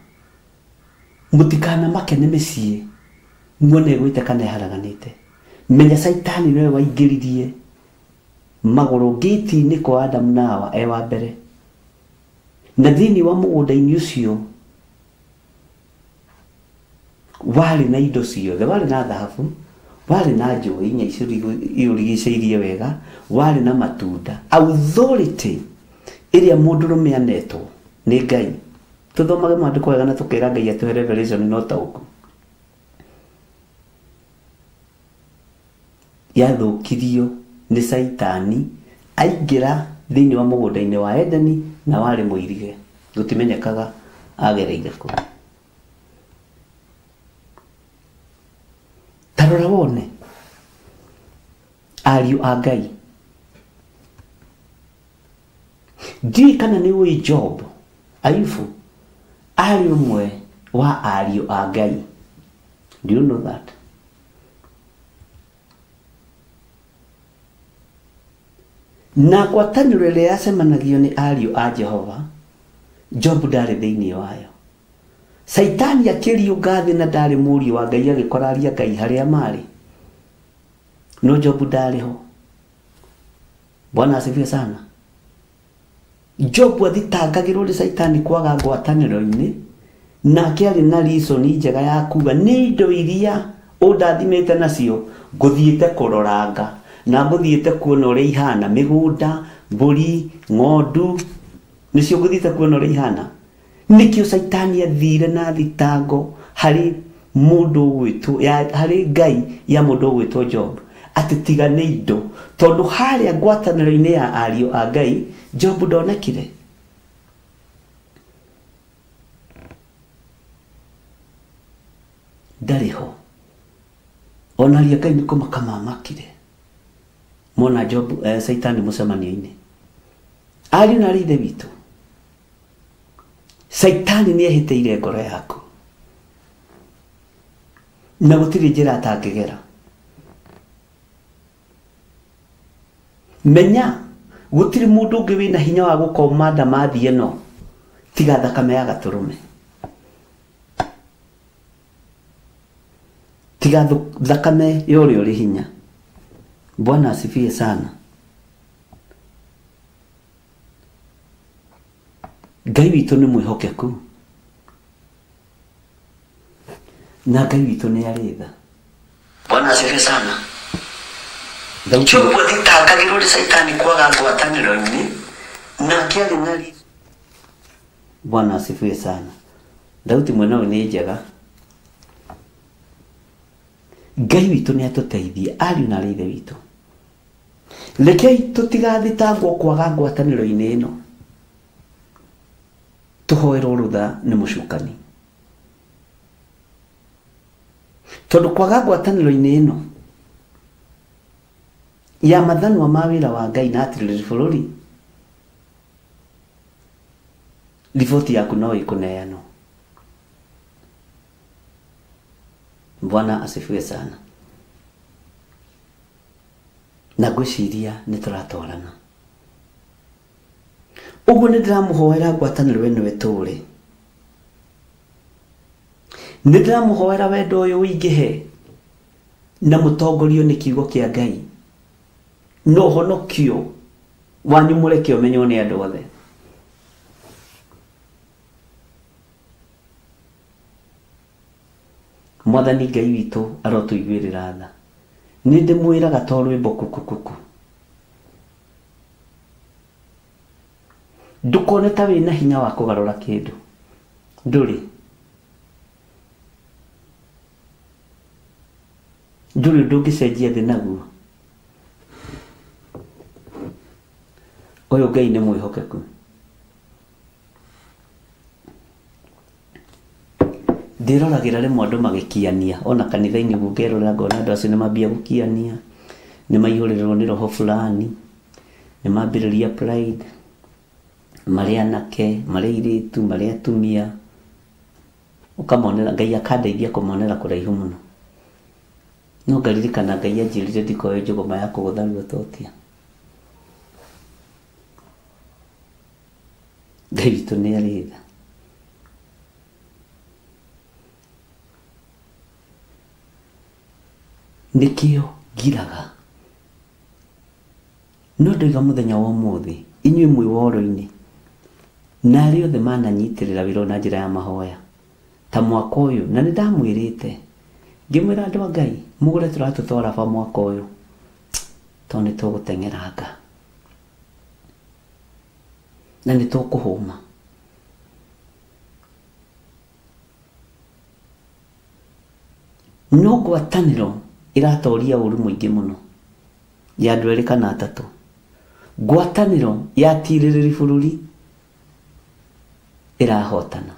mũtikanamake nĩ mĩciĩ muone ĩgwĩte kana ĩharaganĩte. Menya Caitani nĩwe waingĩririe Magũrũ ngĩti-inĩ kwa Adamu na Hawa e wa mbere. Na thĩinĩ wa mũgũnda-inĩ ũcio warĩ na indo ciothe, warĩ na thahabu, warĩ na njũĩ inya iũrigicĩirie wega, warĩ na matunda. Authority ĩrĩa mũndũrũme anetwo nĩ Ngai. Tũthomage maandĩko wega na tũkera Ngai atũhe revelation na ũtaũku. Yathũkirio nĩ Caitani aingĩra thĩinĩ wa mũgũnda-inĩ wa Edeni na warĩ mũirige. Gũtimenyekaga agereire kũ. Ta rora wone ariũ a Ngai. Ndiũĩ kana nĩ ũĩ Job, Ayubu arĩ ũmwe wa ariũ a Ngai. Do you know that? Na ngwatanĩro ĩrĩa yacemanagio nĩ ariũ a Jehova, Job ndarĩ thĩinĩ wayo. Caitani akĩriũnga thĩ na ndarĩ mũriũ wa Ngai agĩkora aria Ngai harĩa marĩ. No Job ndarĩ ho. Bwana asifiwe sana. Jobu athitangagĩrwo nĩ Caitani kwaga ngwatanĩro-inĩ, nake arĩ na reason njega ya kuga nĩ indo iria ũndathimĩte nacio ngũthiĩte kũroranga na ngũthiĩte kuona ũrĩa ihana, mĩgũnda, mbũri, ng'ondu, nĩcio ngũthiĩte kuona ũrĩa ihana. Nĩkĩo Caitani athire na thitango harĩ mũndũ ũgwĩtwo ya harĩ Ngai ya mũndũ ũgwĩtwo Job atĩ tiga nĩ indo tondũ harĩa ngwatanĩro-inĩ ya ariũ a Ngai Job ndonekire. Ndarĩ ho. Ona ariũ a Ngai nĩ kũmaka mamakire mona Job Caitani mũcemanio-inĩ. Ariũ na arĩ ithe witũ, Caitani nĩ ehĩtĩire ngoro yaku na gũtirĩ njĩra atangĩgera. Menya gũtirĩ mũndũ ũngĩ wĩna hinya wa gũkoma ndamathi ĩno tiga thakame ya gatũrũme. Tiga thakame ya ũrĩa ũrĩ hinya. Bwana asifiwe sana. Ngai witũ nĩ mwĩhokeku na Ngai witũ nĩ arĩ tha. Bwana asifiwe sana. Jobu athitangagĩrwo nĩ Caitani kwaga ngwatanĩro-inĩ nake arĩ na Bwana asifiwe sana. Thauti mwena ũyũ nĩ njega. Ngai witũ nĩ atũteithie ariũ na arĩ ithe witũ. Rekei tũtigathitangwo kwaga ngwatanĩro-inĩ ĩno. Tũhoerwo rũtha nĩ mũcukani. Tondũ kwaga ngwatanĩro-inĩ ĩno ya mathanwa ma wĩra wa Ngai na atirĩrĩri bũrũri, riboti yaku no ĩkũneanwo. Bwana asifiwe sana. Na ngwĩciria nĩ tũratwarana. Ũguo nĩ ndĩramũhoera ngwatanĩro ĩno ĩtũre. Nĩ ndĩramũhoera wendo ũyũ ũingĩhe na mũtongorio nĩ kiugo kĩa Ngai na ũhonokio wanyu mũreke ũmenywo nĩ andũ othe. Mwathani Ngai witũ arotũiguĩrĩra tha. Nĩ ndĩmwĩraga to rwĩmbo kukukuku. Ndũkone ta wĩna hinya wa kũgarũra kĩndũ. Ndũrĩ. Ndũrĩ ũndũ ũngĩcenjia thĩ naguo. Ũyũ Ngai nĩ mwĩhokeku. Ndĩroragĩra rĩmwe andũ magĩkiania ona kanitha-inĩ ũguo ngerorera ngona andũ acio nĩ mambia gũkiania, nĩ maihũrĩrĩrwo nĩ roho fulani, nĩ mambĩrĩria pride, marĩ anake, marĩ airĩtu, marĩ atumia, ũkamonera, Ngai akandeithia kũmonera kũraihu mũno. No ngaririkana Ngai anjĩrire ndikoe njũgũma ya kũgũtha ruototia. Ngai witũ nĩ arĩ tha. Nĩkĩo ngiraga. No ndoiga mũthenya wa ũmũthĩ, inyuĩ mwĩ woro-inĩ, na arĩa othe mananyitĩrĩra wĩra ũyũ na njĩra ya mahoya, ta mwaka ũyũ, na nĩ ndamwĩrĩte, ngĩmwĩra andũ a Ngai, mũgũre tũratũ twa raba mwaka ũyũ, tondũ nĩ tũgũteng'eranga, na nĩ tũkũhũma. No ngwatanĩro ĩratoria ũru mũingĩ mũno ya andũ erĩ kana atatũ. Ngwatanĩro ya tirĩrĩri bũrũri ĩrahotana.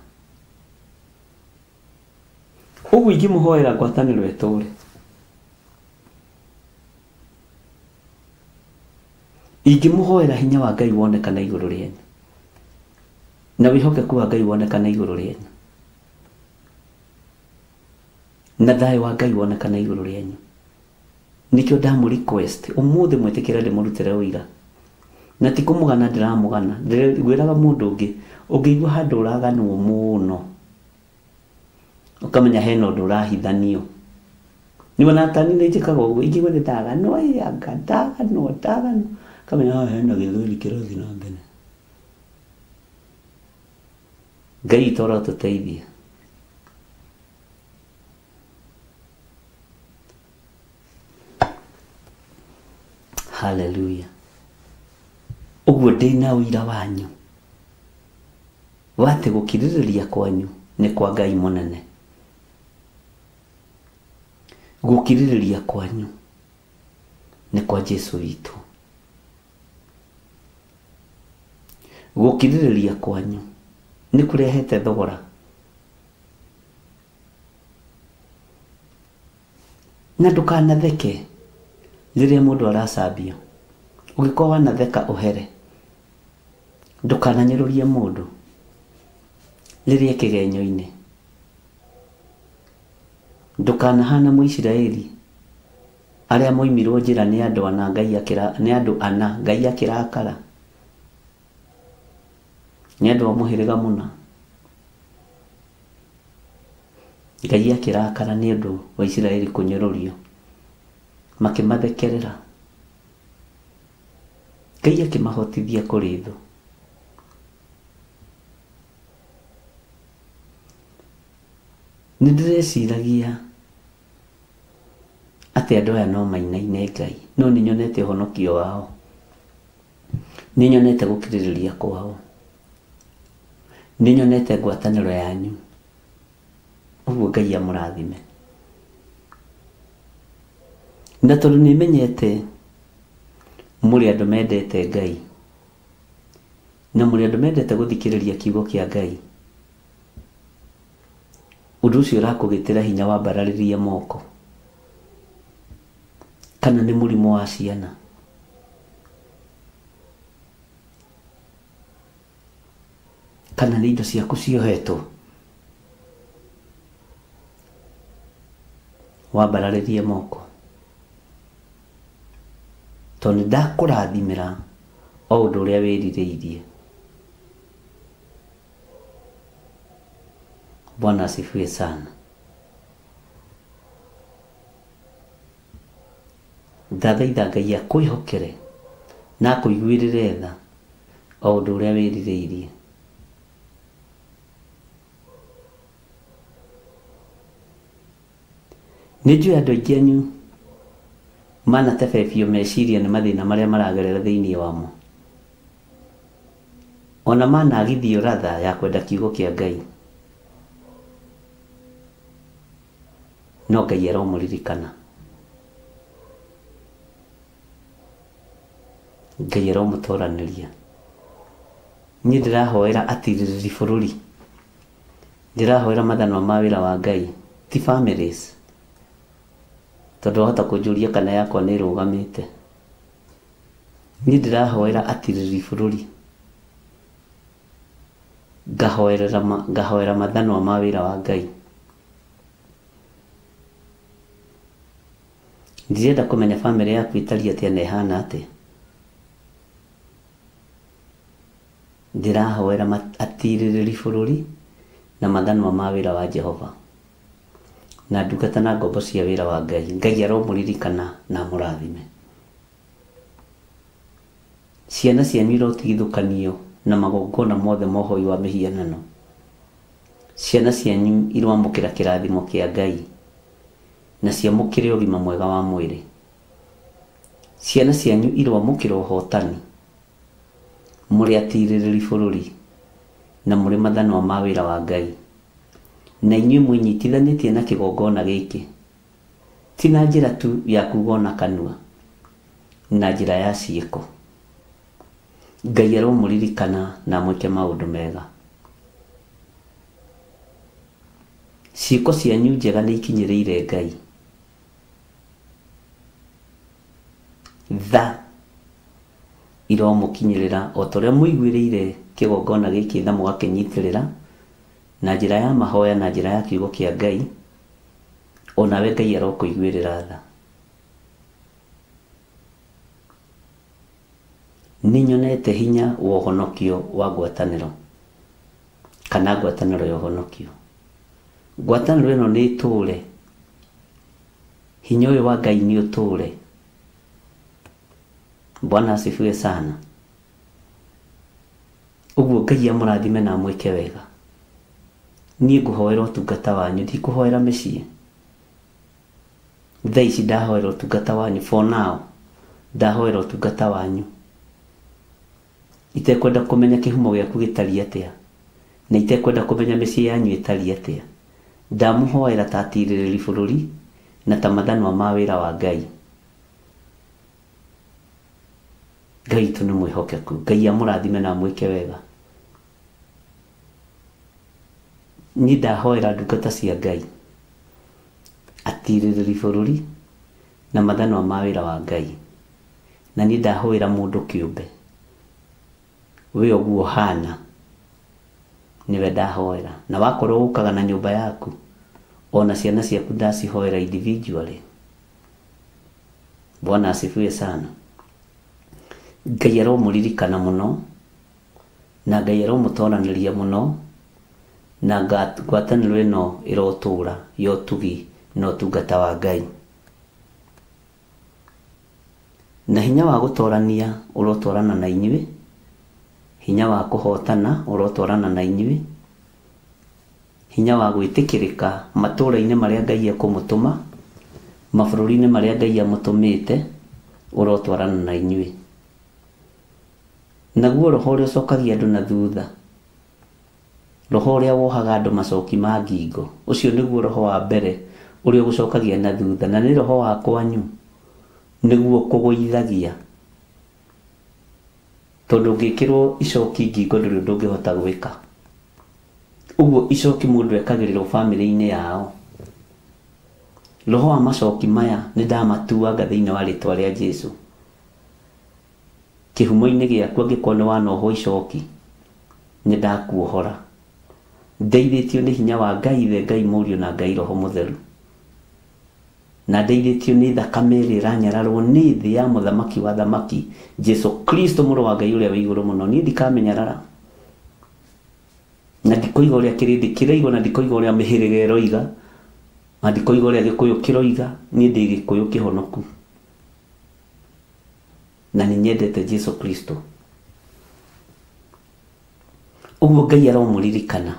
Ũguo ingĩmũhoera ngwatanĩro ĩtũre, ingĩmũhoera hinya wa Ngai wonekane igũrũ rĩanyu, na wĩhokeku wa Ngai wonekane igũrũ rĩanyu, na thayũ wa Ngai wonekane igũrũ rĩanyu. Nĩkĩo ndamũ request ũmũthĩ mwĩtĩkĩre ndĩmũrutĩre ũira. Na ti kũmũgana ndĩramũgana, ngwĩraga mũndũ ũngĩ, ũngĩigua handũ ũraganwo mũno, ũkamenya hena ũndũ ũrahithanio. Nĩwona tani nĩ njĩkaga ũguo, ingĩigua nĩ ndaganwo, ĩ anga ndaganwo, ndaganwo, ngamenya haha hena gĩthweri kĩrathiĩ na mbere. Ngai witũ arotũteithia. Haleluya. Ũguo ndĩna ũira wanyu wa atĩ gũkirĩrĩria kwanyu nĩ kwa Ngai mũnene. Gũkirĩrĩria kwanyu nĩ kwa Jesu witũ. Gũkirĩrĩria kwanyu nĩ kũrehete thogora. Na ndũkanatheke rĩrĩa mũndũ aracambio. Ũngĩkorwo wanatheka ũhere. Ndũkananyũrũrie mũndũ rĩrĩa e kĩgenyo-inĩ. Ndũkanahana Mũisiraeli arĩa moimirwo njĩra nĩ andũ ana Ngai akĩra, nĩ andũ ana Ngai akĩrakara. Nĩ andũ a mũhĩrĩga mũna. Ngai akĩrakara nĩ ũndũ wa Isiraeli kũnyũrũrio, makĩmathekerera. Ngai akĩmahotithia kũrĩ thũ. Nĩ ndĩreciragia atĩ andũ aya no mainaine Ngai, no nĩ nyonete ũhonokio wao, nĩ nyonete gũkirĩrĩria kwao, nĩ nyonete ngwatanĩro yanyu. Ũguo Ngai amũrathime. Na tondũ nĩ menyete mũrĩ andũ mendete Ngai, na mũrĩ andũ mendete gũthikĩrĩria kiugo kĩa Ngai, ũndũ ũcio ũrakũgĩtĩra hinya wambararĩrie moko, kana nĩ mũrimũ wa ciana. Kana nĩ indo ciaku ciohetwo, wambararĩrie moko, tondũ nĩ ndakũrathimĩra o ũndũ ũrĩa wĩrirĩirie. Bwana asifiwe sana. Ndathaitha Ngai akwĩhokere na akũiguĩrĩre tha o ũndũ ũrĩa wĩrirĩirie. Nĩ njũĩ andũ aingĩ anyu manatebebio meciria nĩ mathĩna marĩa maragerera thĩinĩ wamo. Ona managithio ratha ya kwenda kiugo kĩa Ngai. No Ngai aromũririkana. Ngai aromũtoranĩria. Niĩ ndĩrahoera atirĩrĩri bũrũri. Ndĩrahoera mathanwa ma wĩra wa Ngai, ti families. Tondũ wahota kũnjũria kana yakwa nĩ ĩrũgamĩte. Niĩ ndĩrahoera atirĩrĩri bũrũri. Ngahoerera ngahoera mathanwa ma wĩra wa Ngai. Ndirenda kũmenya famĩlĩ yaku ĩtariĩ atĩa na ĩhana atĩa. Ndĩrahoera atirĩrĩri bũrũri na mathanwa ma wĩra wa Jehova, na ndungata na ngombo cia wĩra wa Ngai. Ngai aromũririkana na amũrathime. Ciana cianyu irotigithũkanio na magongona mothe ma ũhoi wa mĩhianano. Ciana cianyu iroamũkĩra kĩrathimo kĩa Ngai na ciamũkĩre ũgima mwega wa mwĩrĩ. Ciana cianyu iroamũkĩra ũhotani mũrĩ atirĩrĩri bũrũri na mũrĩ mathanwa ma wĩra wa Ngai. Na inyuĩ mwĩnyitithanĩtie na kĩgongona gĩkĩ, ti na njĩra tu ya kuuga na kanua, na njĩra ya ciĩko. Ngai aromũririkana na amwĩke maũndũ mega. Ciĩko cianyu njega nĩ ikinyĩrĩire Ngai. Tha iromũkinyĩrĩra o ta ũrĩa mũiguĩrĩire kĩgongona gĩkĩ tha mũgakĩnyitĩrĩra na njĩra ya mahoya na njĩra ya kiugo kĩa Ngai, o nawe Ngai arokũiguĩrĩra tha. Nĩ nyonete hinya wa ũhonokio wa ngwatanĩro kana ngwatanĩro ya ũhonokio. Ngwatanĩro ĩno nĩ ĩtũũre, hinya ũyũ wa Ngai nĩ ũtũũre. Bwana asifiwe sana. Ũguo Ngai amũrathime na amwĩke wega. Niĩ ngũhoera ũtungata wanyu, ndikũhoera mĩciĩ. Thaa ici ndahoera ũtungata wanyu, for now ndahoera ũtungata wanyu. Itekwenda kũmenya kĩhumo gĩaku gĩtariĩ atĩa, na itekwenda kũmenya mĩciĩ yanyu ĩtariĩ atĩa. Ndamũhoera ta atirĩrĩri bũrũri na ta mathanwa ma wĩra wa Ngai. Ngai witũ nĩ mwĩhokeku. Ngai amũrathime na amwĩke wega. Niĩ ndahoera ndungata cia Ngai, atirĩrĩri bũrũri na mathanwa ma wĩra wa Ngai. Na niĩ ndahoera mũndũ kĩũmbe, we ũguo ũhana, nĩwe ndahoera. Na wakorwo ũkaga na nyũmba yaku, ona ciana ciaku ndacihoera individually. Bwana asifiwe sana. Ngai aromũririkana mũno, na Ngai aromũtoranĩria mũno, na ngwatanĩro ĩno ĩrotũũra ya ũtugi na ũtungata wa Ngai. Na hinya wa gũtorania ũrotwarana na inyuĩ, hinya wa kũhotana ũrotwarana na inyuĩ, hinya wa gwĩtĩkĩrĩka matũũra-inĩ marĩa Ngai ekũmũtũma, mabũrũri-inĩ marĩa Ngai amũtũmĩte, ũrotwarana na inyuĩ. Naguo roho ũrĩa ũcokagia andũ na thutha, roho ũrĩa wohaga andũ macoki ma ngingo, ũcio nĩguo roho wa mbere ũrĩa ũgũcokagia na thutha, na nĩ roho wa kwanyu, nĩguo kũgũithagia. Tondũ ũngĩkĩrwo icoki ngingo ndũrĩ ũndũ ũngĩhota gwĩka. Ũguo icoki mũndũ ekagĩrĩrwo bamĩrĩ-inĩ yao. Roho wa macoki maya nĩ ndamatuanga thĩinĩ wa rĩtwa rĩa Jesu. Kĩhumo-inĩ gĩaku angĩkorwo nĩ wanohwo icoki, nĩ ndakuohora. Ndeithĩtio nĩ hinya wa Ngai Ithe, Ngai Mũriũ na Ngai Roho Mũtheru. Na ndeithĩtio nĩ thakame ĩrĩa ĩranyararwo nĩ thĩ ya mũthamaki wa thamaki, Jesu Kristo mũrũ wa Ngai ũrĩa wĩ igũrũ mũno. Niĩ ndikamĩnyarara. Na ndikoiga ũrĩa kĩrĩndĩ kĩroiga, na ndikoiga ũrĩa mĩhĩrĩga ĩroiga, na ndikoiga ũrĩa Gĩkũyũ kĩroiga. Niĩ ndĩ Gĩkũyũ kĩhonoku. Na nĩ nyendete Jesu Kristo. Ũguo Ngai aromũririkana,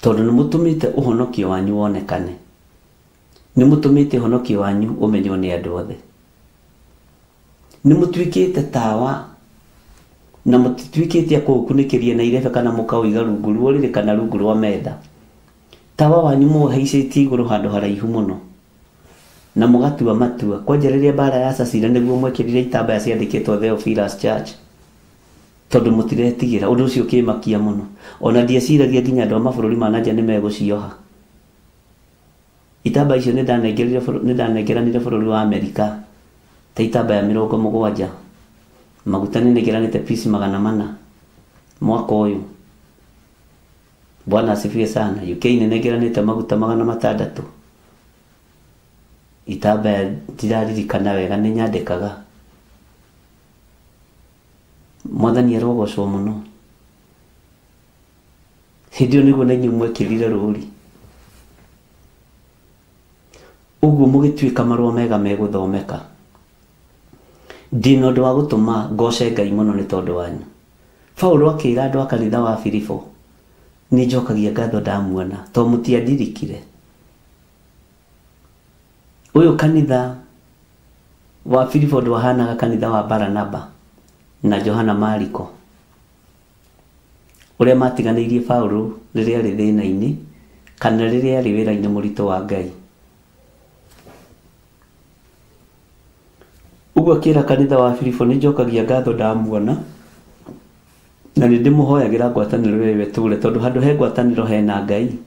tondũ nĩ mũtũmĩte ũhonokio wanyu wonekane. Nĩ mũtũmĩte ũhonokio wanyu ũmenywo nĩ andũ othe. Nĩ mũtuĩkĩte tawa, na mũtituĩkĩte a kũũkunĩkĩria na irebe kana mũkaũiga rungu rwa ũrĩrĩ kana rungu rwa metha. Tawa wanyu mũũhaicĩtie igũrũ handũ haraihu mũno, na mũgatua matua. Kwanja rĩrĩa mbara yacacire nĩguo mwekĩrire itambaya ciandĩkĩtwo Theophilus Church, tondũ mũtiretigĩra. Ũndũ ũcio ũkĩmakia mũno. Ona ndieciragia nginya andũ a mabũrũri ma na nja nĩ megũcioha. Itambaya icio nĩ ndanengeranire bũrũri wa Amerika ta itambaya 70. Maguta nĩ nengeranĩte piece 400 mwaka ũyũ. Bwana asifiwe sana. UK nĩ nengeranĩte maguta 600. Itambaya ndiraririkana wega nĩ nyandĩkaga. Mwathani arogocwo mũno. Hĩndĩ ĩyo nĩguo na inyuĩ mwekĩrire rũũri. Ũguo mũgĩtuĩka marũa mega megũthomeka. Ndĩna ũndũ wa gũtũma ngoce Ngai mũno nĩ tondũ wanyu. Paulo akĩra andũ a kanitha wa Filipo, nĩ njokagia ngatho ndamuona, tondũ mũtiandirikire. Ũyũ kanitha wa Filipo ndwahanaga kanitha wa Baranaba na Johana Mariko, ũrĩa matiganĩirie Paulo rĩrĩa arĩ thĩna-inĩ kana rĩrĩa arĩ wĩra-inĩ mũritũ wa Ngai. Ũguo akĩra kanitha wa Filipo, nĩ njokagia ngatho ndamuona na nĩ ndĩmũhoyagĩra ngwatanĩro ĩyo ĩtũre, tondũ handũ he ngwatanĩro hena Ngai.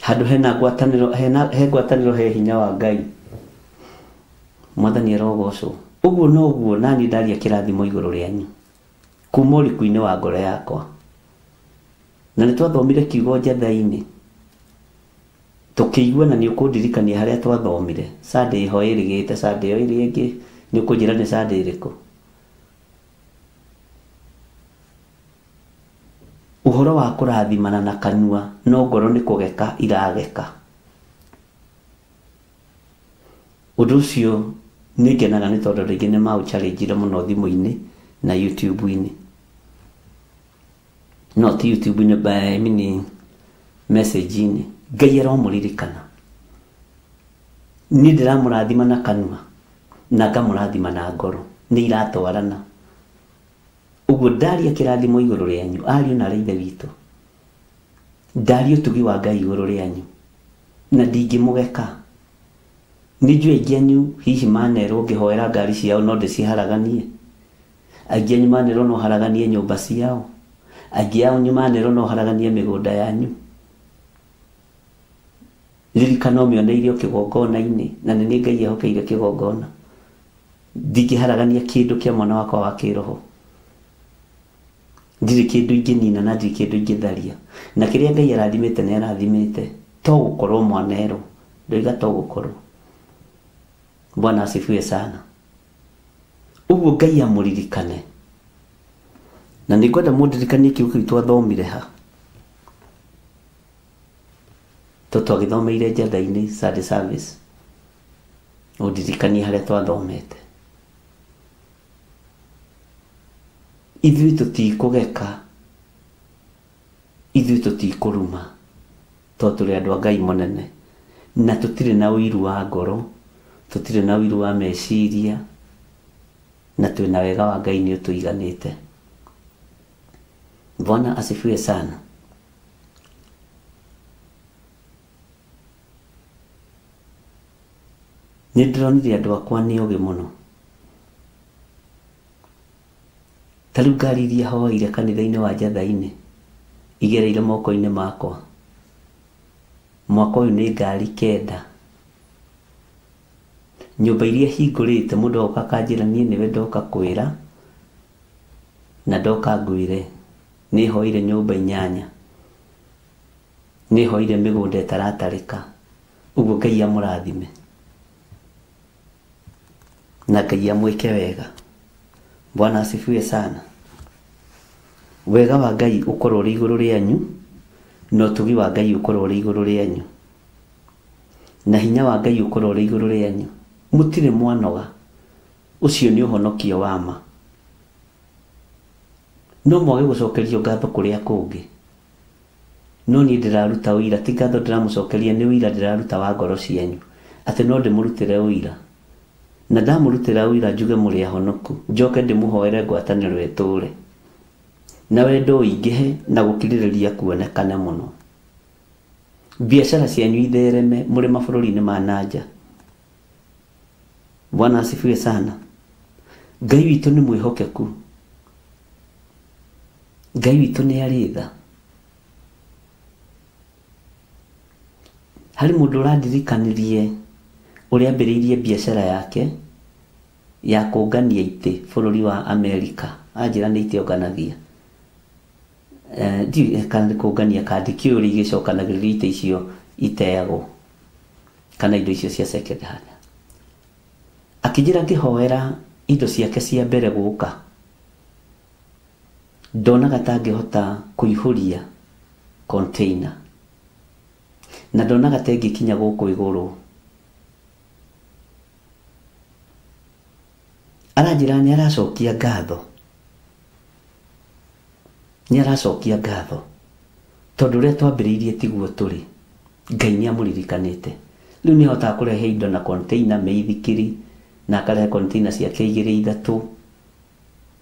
Handũ hena ngwatanĩro hena he ngwatanĩro he hinya wa Ngai. Mwathani arogocwo. Ũguo noguo naniĩ ndaria kĩrathimo igũrũ rĩanyu kuma ũriku-inĩ wa ngoro yakwa. Na nĩ twathomire kiugo njatha-inĩ tũkĩigua, na nĩ ũkũndirikania harĩa twathomire Sunday ĩho ĩrĩgĩte, Sunday ĩyo ĩrĩa ĩngĩ nĩ ũkũnjĩra nĩ Sunday ĩrĩkũ. Ũhoro wa kũrathimana na kanua no ngoro nĩ kũgeka irageka. Ũndũ ũcio nĩ ngenaga nĩ tondũ andũ aingĩ nĩ maũ-challenge-ire mũno thimũ-inĩ na YouTube-inĩ. No ti YouTube-inĩ, I mean message-inĩ. Ngai aromũririkana. Niĩ ndĩramũrathima na kanua na ngamũrathima na ngoro. Nĩ iratwarana. Ũguo ndaria kĩrathimo igũrũ rĩanyu, ariũ na aarĩ a Ithe witũ. Ndaria ũtugi wa Ngai igũrũ rĩanyu, na ndingĩmũgeka. Nĩ njũĩ aingĩ anyu hihi manerwo ngĩhoera ngari ciao no ndĩciharaganie. Aingĩ anyu manerwo no haraganie nyũmba ciao. Aingĩ anyu manerwo no haraganie mĩgũnda yanyu. Ririkana ũmĩoneire o kĩgongona-inĩ, na nĩ niĩ Ngai ehokeire kĩgongona. Ndingĩharagania kĩndũ kĩa mwana wakwa wa kĩroho. Ndirĩ kĩndũ ingĩnina na ndirĩ kĩndũ ingĩtharia. Na kĩrĩa Ngai arathimĩte nĩ arathimĩte. To gũkorwo mwanerwo. Ndoiga to gũkorwo. Bwana asifiwe sana. Ũguo Ngai amũririkane. Na nĩ ngwenda mũndirikanie kiugo kĩu twathomire ha. To twagĩthomeire njatha-inĩ Sunday service. Ũndirikanie harĩa twathomete. Ithuĩ tũtikũgeka, ithuĩ tũtikũruma, tondũ tũrĩ andũ a Ngai mũnene, na tũtirĩ na ũiru wa ngoro, tũtirĩ na ũiru wa meciria, na twĩna wega wa Ngai nĩ ũtũiganĩte. Bwana asifiwe sana. Nĩ ndĩronire andũ akwa nĩ ogĩ mũno. Ta rĩu ngari iria hoeire kanitha-inĩ wa Njatha-inĩ igereire moko-inĩ makwa, mwaka ũyũ nĩ ngari kenda. Nyũmba iria hingũrĩte mũndũ agoka akanjĩra niĩ nĩwe ndoka kwĩra na ndoka ngwĩre nĩ hoeire nyũmba inyanya. Nĩ hoeire mĩgũnda ĩtaratarĩka. Ũguo Ngai amũrathime na Ngai amwĩke wega. Bwana asifiwe sana. Wega wa Ngai ũkorwo ũrĩ igũrũ rĩanyu na ũtugi wa Ngai ũkorwo ũrĩ igũrũ rĩanyu na hinya wa Ngai ũkorwo ũrĩ igũrũ rĩanyu. Mũtirĩ mwanoga. Ũcio nĩ ũhonokio wa ma. No mwage gũcokerio ngatho kũrĩa kũngĩ. No niĩ ndĩraruta ũira, ti ngatho ndĩramũcokeria, nĩ ũira ndĩraruta wa ngoro cianyu, atĩ no ndĩmũrutĩre ũira. Na ndamũrutĩra ũira njuge mũrĩ ahonoku, njoke ndĩmũhoere ngwatanĩro ĩtũũre, na wendo ũingĩhe, na gũkirĩrĩria kuonekane mũno. Biacara cianyu ithereme mũrĩ mabũrũri-inĩ ma na nja. Bwana asifiwe sana. Ngai witũ nĩ mwĩhokeku. Ngai witũ nĩ arĩ tha. Harĩ mũndũ ũrandirikanirie ũrĩa ambĩrĩirie biacara yake ya kũngania itĩ bũrũri wa Amerika. Anjĩra nĩ itĩ onganagia. Ndiũĩ kana nĩ kũngania kana ndikĩũĩ ũrĩa igĩcokanagĩrĩrio itĩ icio iteagwo kana indo icio cia second hand. Akĩnjĩra ngĩhoera indo ciake cia mbere gũka. Ndonaga ta ngĩhota kũihũria container na ndonaga ta ĩngĩkinya gũkũ igũrũ. Aranjĩra nĩ aracokia ngatho, nĩ aracokia ngatho tondũ ũrĩa twambĩrĩirie tiguo tũrĩ. Ngai nĩ amũririkanĩte. Rĩu nĩ ahotaga kũrehe indo na container mĩithikiri, na akarehe container ciake igĩrĩ ithatũ,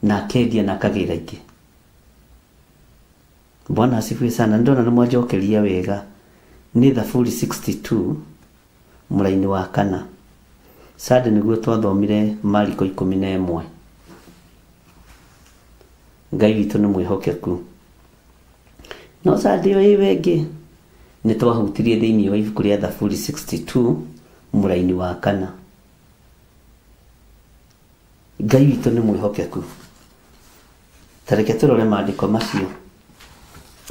na akendia na akagĩra ingĩ. Bwana asifiwe sana. Nĩ ndona nĩ mwanjokeria wega. Nĩ Thaburi 62 mũraini wa kana. Sunday nĩguo twathomire Mariko 11. Ngai witũ nĩ mwĩhokeku. No Sunday ĩyo ĩyo ĩngĩ nĩ twahutirie thĩinĩ wa ibuku rĩa Thaburi 62 mũraini wa kana. Ngai witũ nĩ mwĩhokeku. Ta reke tũrore maandĩko macio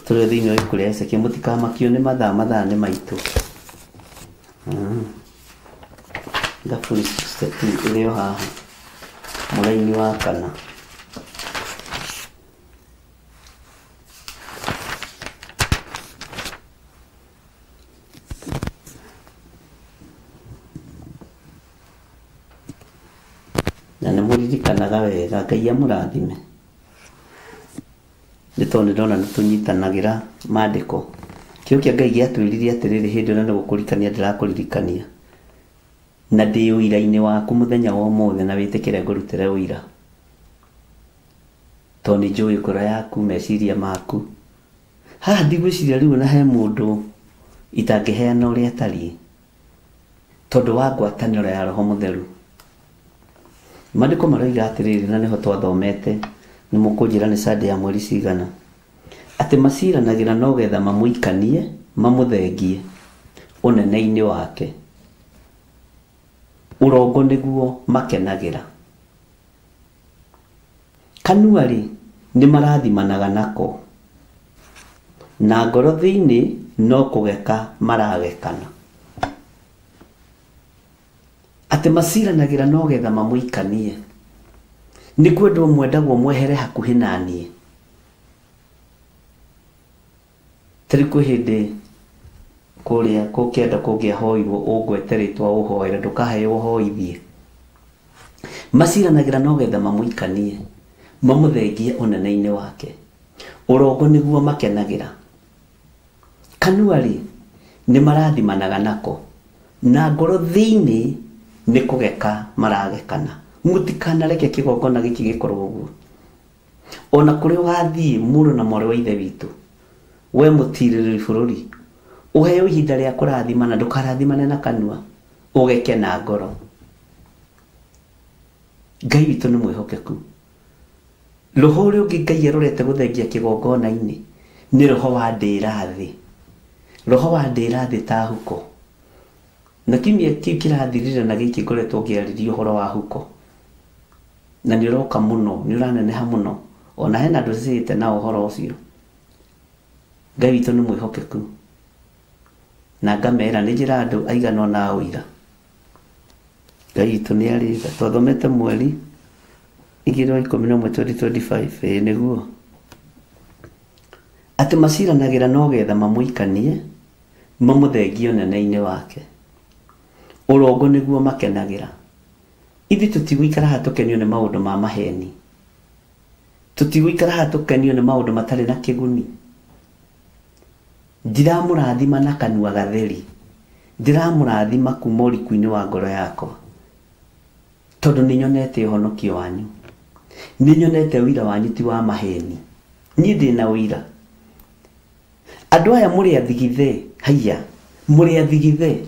tũrĩ thĩinĩ wa ibuku rĩa Ezekiel. Mũtikamakio nĩ mathaa, mathaa nĩ maitũ. Thaburi 62 ĩrĩ o haha mũraini wa kana. Na nĩ mũririkanaga wega. Ngai amũrathime. Nĩ tondũ nĩ ndona nĩ tũnyitanagĩra maandĩko. Kĩo kĩa Ngai gĩatwĩrire atĩrĩrĩ hĩndĩ ĩyo na nĩ gũkũririkania ndĩrakũririkania. Na ndĩ ũira-inĩ waku mũthenya wa ũmũthĩ na wĩtĩkĩre ngũrutĩre ũira. Tondũ nĩ njũĩ ngoro yaku, meciria maku. Haha ndigwĩciria rĩu ona he mũndũ itangĩheana ũrĩa atariĩ. Tondũ wa ngwatanĩro ya Roho Mũtheru. Maandĩko maroiga atĩrĩrĩ, na nĩho twathomete, nĩ mũkũnjĩra nĩ Sunday ya mweri cigana. Atĩ maciranagĩra no getha mamũikanie, mamũthengie ũnene-inĩ wake. Ũrongo nĩguo makenagĩra. Kanua-rĩ, nĩ marathimanaga nako. Na ngoro thĩinĩ no kũgeka maragekana. Atĩ maciranagĩra no getha mamũikanie. Nĩ kwendwo mwendagwo mwehere hakuhĩ na niĩ. Tarĩu kwĩ hĩndĩ kũrĩa kũkĩenda kũngĩahoirwo ũngwete rĩtwa ũhoere ndũkaheo ũhoithie. Maciranagĩra no getha mamũikanie, mamũthengie ũnene-inĩ wake. Ũrongo nĩguo makenagĩra. Kanua-rĩ, nĩ marathimanaga nako, na ngoro thĩinĩ nĩ kũgeka maragekana. Mũtikanareke kĩgongona gĩkĩ gĩkorwo ũguo. Ona kũrĩa ũgathiĩ mũrũ na mwarĩ wa ithe witũ, we mũtirĩrĩri bũrũri, ũheo ihinda rĩa kũrathimana, ndũkarathimane na kanua, ũgeke na ngoro. Ngai witũ nĩ mwĩhokeku. Roho ũrĩa ũngĩ Ngai arorete gũthengia kĩgongona-inĩ nĩ roho wa ndĩra thĩ. Roho wa ndĩra thĩ ta huko. Na kiumia kĩu kĩrathirire na gĩkĩ ngoretwo ngĩarĩria ũhoro wa huko. Na nĩ ũroka mũno, nĩ ũraneneha mũno. Ona hena andũ cicĩte na ũhoro ũcio. Ngai witũ nĩ mwĩhokeku. Na ngamera nĩ njĩra andũ aigana ũna a ũira. Ngai witũ nĩ arĩ tha. Twathomete mweri 2 wa 11 2025, ĩĩ nĩguo. Atĩ maciranagĩra no getha mamũikanie, mamũthengie ũnene-inĩ wake. Ũrongo nĩguo makenagĩra. Ithuĩ tũtigũikara haha tũkenio nĩ maũndũ ma maheni. Tũtigũikara haha tũkenio nĩ maũndũ matarĩ na kĩguni. Ndiramũrathima na kanua gatheri. Ndiramũrathima kuma ũriku-inĩ wa ngoro yakwa. Tondũ nĩ nyonete ũhonokio wanyu. Nĩ nyonete ũira wanyu ti wa maheni. Niĩ ndĩna ũira. Andũ aya mũrĩ athigithe, haiya, mũrĩ athigithe.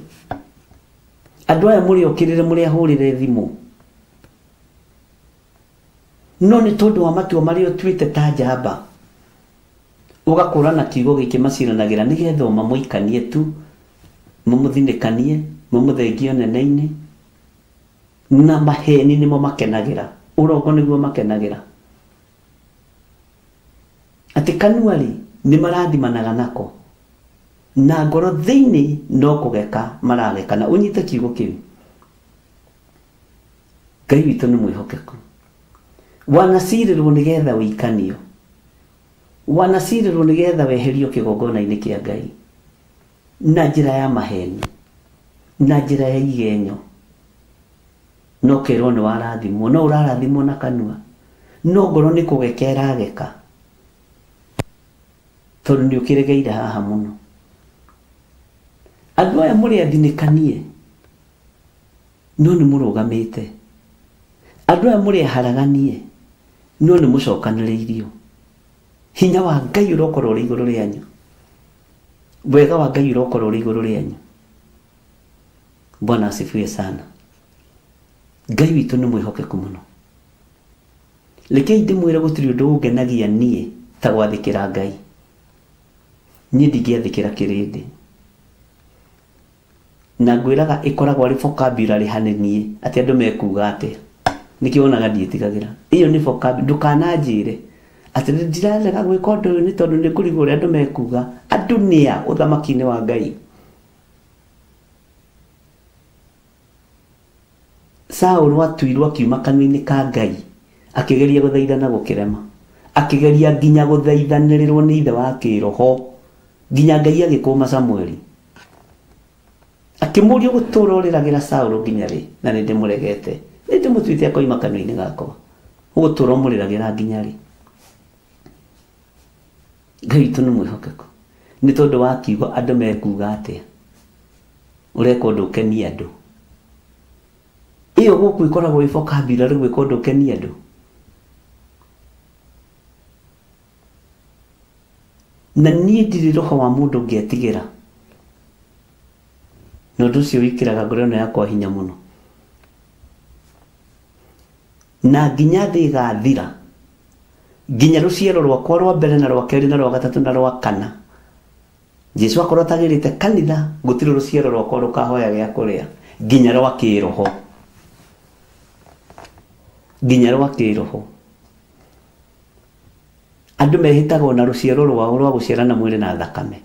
Andũ aya mũrĩ okĩrĩre, mũrĩ ahũrĩre thimũ. No nĩ tondũ wa matua marĩa ũtuĩte ta njamba, ũgakũrana kiugo gĩkĩ maciranagĩra nĩgetha o mamũikanie tu, mamũthinĩkanie, mamũthengie ũnene-inĩ, na maheni nĩmo makenagĩra, ũrongo nĩguo makenagĩra. Atĩ kanua-rĩ, nĩ marathimanaga nako, na ngoro thĩinĩ no kũgeka maragekana. Ũnyite kiugo kĩu. Ngai witũ nĩ mwĩhokeku. Wanacirĩrwo nĩgetha ũikanio. Wanacirĩrwo nĩgetha weherio kĩgongona-inĩ kĩa Ngai. Na njĩra ya maheni. Na njĩra ya igenyo. No ũkerwo nĩ warathimwo, no ũrarathimwo na kanua, no ngoro nĩ kũgeka ĩrageka, tondũ nĩ ũkĩregeire haha mũno. Andũ aya mũrĩ athinĩkanie, no nĩ mũrũgamĩte. Andũ aya mũrĩ aharaganie, no nĩ mũcokanĩrĩirio. Hinya wa Ngai ũrokorwo ũrĩ igũrũ rĩanyu. Wega wa Ngai ũrokorwo ũrĩ igũrũ rĩanyu. Bwana asifiwe sana. Ngai witũ nĩ mwĩhokeku mũno. Rekei ndĩmwĩre gũtirĩ ũndũ ũngenagia niĩ ta gwathĩkĩra Ngai. Niĩ ndingĩathĩkĩra kĩrĩndĩ. Na ngwĩraga ĩkoragwo arĩ vocabulary harĩ niĩ atĩ andũ mekuga atĩa. Nĩkĩo wonaga ndiĩtigagĩra. Ĩyo nĩ vocabulary, ndũkananjĩre atĩ ndirarega gwĩka ũndũ ũyũ nĩ tondũ nĩ ngũrigwo ũrĩa andũ mekuga. Andũ nĩa ũthamaki-inĩ wa Ngai? Saũlũ atuirwo akiuma kanua-inĩ ka Ngai, akĩgeria gũthaithana gũkĩrema. Akĩgeria nginya gũthaithanĩrĩrwo nĩ ithe wa kĩroho, nginya Ngai agĩkũma Samueli. Akĩmũria ũgũtũra ũrĩragĩra Saũlũ nginya rĩ, na nĩ ndĩmũregete, nĩ ndĩmũtuĩte akoima kanua-inĩ gakwa. Ũgũtũra ũmũrĩragĩra nginya rĩ? Ngai witũ nĩ mwĩhokeku. Nĩ tondũ wa kiugo andũ mekuga atĩa? Ũreka ũndũ ũkenie andũ. Ĩyo gũkũ ĩkoragwo ĩ vocabulary gwĩka ũndũ ũkenie andũ. Na niĩ ndirĩ roho wa mũndũ ngetigĩra. Na ũndũ ũcio wĩkĩraga ngoro ĩno yakwa hinya mũno. Na nginya thĩ ĩgathira, nginya rũciaro rwakwa rwa mbere na rwa kerĩ na rwa gatatũ na rwa kana, Jesu akorwo atagĩrĩte kanitha, gũtirĩ rũciaro rwakwa rũkahoya gĩa kũrĩa, nginya rwa kĩroho. Nginya rwa kĩroho. Andũ mehĩtaga ona rũciaro rwao rwa gũciarana mwĩrĩ na thakame.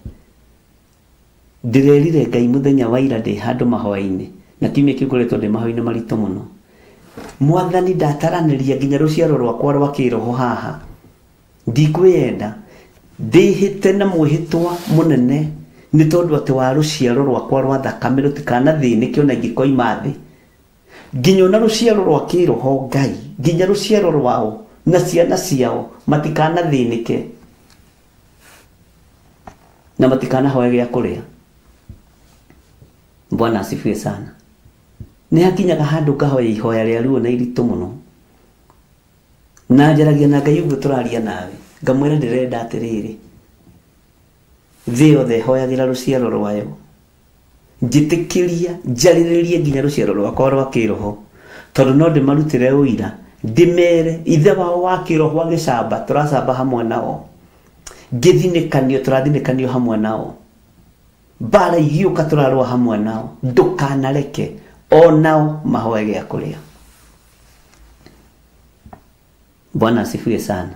Ndĩrerire Ngai mũthenya wa ira ndĩ handũ mahoya-inĩ, na kiumia kĩu ngoretwo ndĩ mahoya-inĩ maritũ mũno. Mwathani ndataranĩria nginya rũciaro rwakwa rwa kĩroho haha. Ndikwĩyenda, ndĩĩhĩte na mwĩhĩtwa mũnene nĩ tondũ atĩ wa rũciaro rwakwa rwa thakame rũtikanathĩnĩke o na ingĩkoima thĩ. Nginya ona rũciaro rwa kĩroho Ngai, nginya rũciaro rwao na ciana ciao matikanathĩnĩke na matikanahoe gĩa kũrĩa. Bwana asifiwe sana. Nĩ hakinyaga handũ ngahoya ihoya rĩa ruo na iritũ mũno. Na njaragia na Ngai ũguo tũraria nawe, ngamwĩra ndĩrenda atĩrĩrĩ, thĩ yothe ĩhoyagĩra rũciaro rwayo, njĩtĩkĩria njarĩrĩrie nginya rũciaro rwakwa rwa kĩroho, tondũ no ndĩmarutĩre ũira, ndĩmere ithe wao wa kĩroho agĩcamba, tũracamba hamwe nao, ngĩthinĩkanio, tũrathinĩkanio hamwe nao, mbara igĩũka tũrarũa hamwe nao, ndũkanareke o nao mahoe gĩa kũrĩa. Bwana asifiwe sana.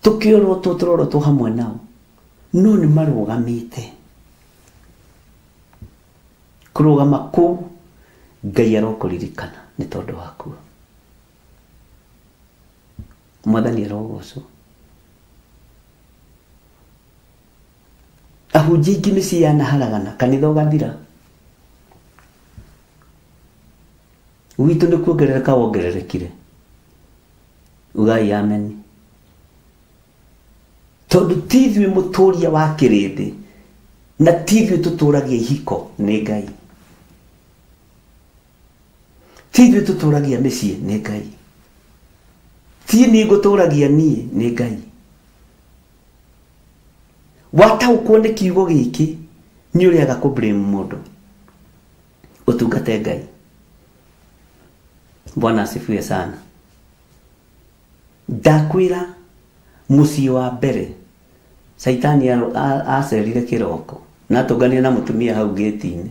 Tũkĩorotwo tũrorotwo hamwe nao, no nĩ marũgamĩte. Kũrũgama kũu Ngai arokũririkana nĩ tondũ wakuo. Mwathani arogocwo. Ahunjia aingĩ mĩciĩ yanaharagana, kanitha ũgathira. Gwitũ nĩ kuongerereka wongererekire. Ugai ameni. Tondũ ti ithuĩ mũtũria wa kĩrĩndĩ na ti ithuĩ tũtũragia ihiko nĩ Ngai. Ti ithuĩ tũtũragia mĩciĩ nĩ Ngai. Ti niĩ ngũtũragia niĩ nĩ Ngai. Wataũkwo nĩ kiugo gĩkĩ nĩ ũrĩaga kũ blame mũndũ. Ũtungate Ngai. Bwana asifiwe sana. Ndakwĩra mũciĩ wa mbere Caitani acerire kĩroko na atũnganire na mũtumia hau gĩti-inĩ.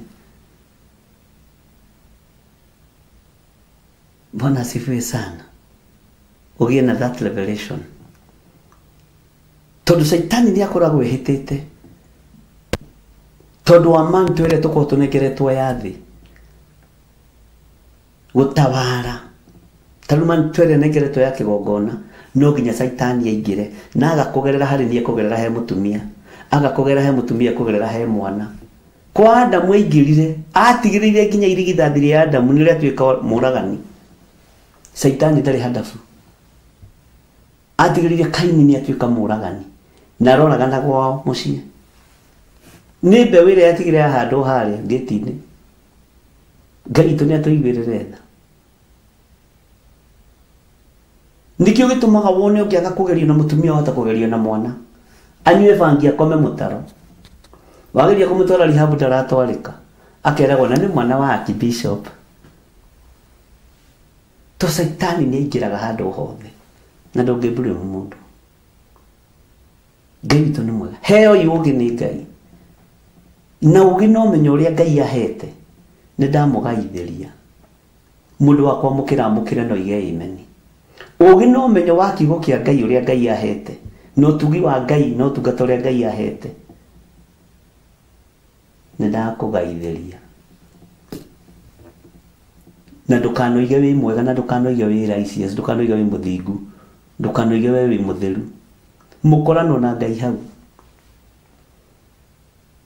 Bwana asifiwe sana. Ũgĩe na that revelation. Tondũ Caitani nĩ akoragwo ehĩtĩte tondũ wa manto ĩrĩa tũkoragwo tũnengeretwo ya thĩ gũtawara ta rĩu manto ĩrĩa ĩnengeretwo ya kĩgongona no nginya Caitani aingĩre na aga kũgerera harĩ niĩ kũgerera he mũtumia aga kũgerera he mũtumia kũgerera he mwana. Kwa Adamu aingĩrire, atigĩrĩire nginya irigithathi rĩa Adamu nĩ rĩatuĩka mũragani. Caitani ndarĩ handabu. Atigĩrĩire Kaini nĩ atuĩka mũragani na aroragana gwao mũciĩ. Nĩ mbeũ ĩrĩa yatigire yahandwo harĩa ngĩti-inĩ. Ngai witũ nĩ atũiguĩrĩre tha. Nĩkĩo gĩtũmaga wone ũngĩaga kũgerio na mũtumia wahota kũgerio na mwana. Anyue bangi akome mũtaro. Wageria kũmũtwara rehab ndaratwarĩka. Akeragwo na nĩ mwana wa archbishop. To caitani nĩ aingĩraga handũ hothe na ndũngĩ blame mũndũ. Ngai witũ nĩ mwega. Heo ũgĩ nĩ Ngai. Na ũgĩ na ũmenyo ũrĩa Ngai ahete nĩ ndamũgaithĩria. Mũndũ wa kwamũkĩra amũkĩre na oige amen. Ũgĩ na ũmenyo wa kiugo kĩa Ngai ũrĩa Ngai ahete na ũtugi wa Ngai na ũtungata ũrĩa Ngai ahete nĩ ndakũgaithĩria. Na ndũkanoige wĩ mwega na ndũkanoige wĩ righteous, ndũkanoige wĩ mũthingu, ndũkanoige we wĩ mũtheru. Mũkoranwo na Ngai hau.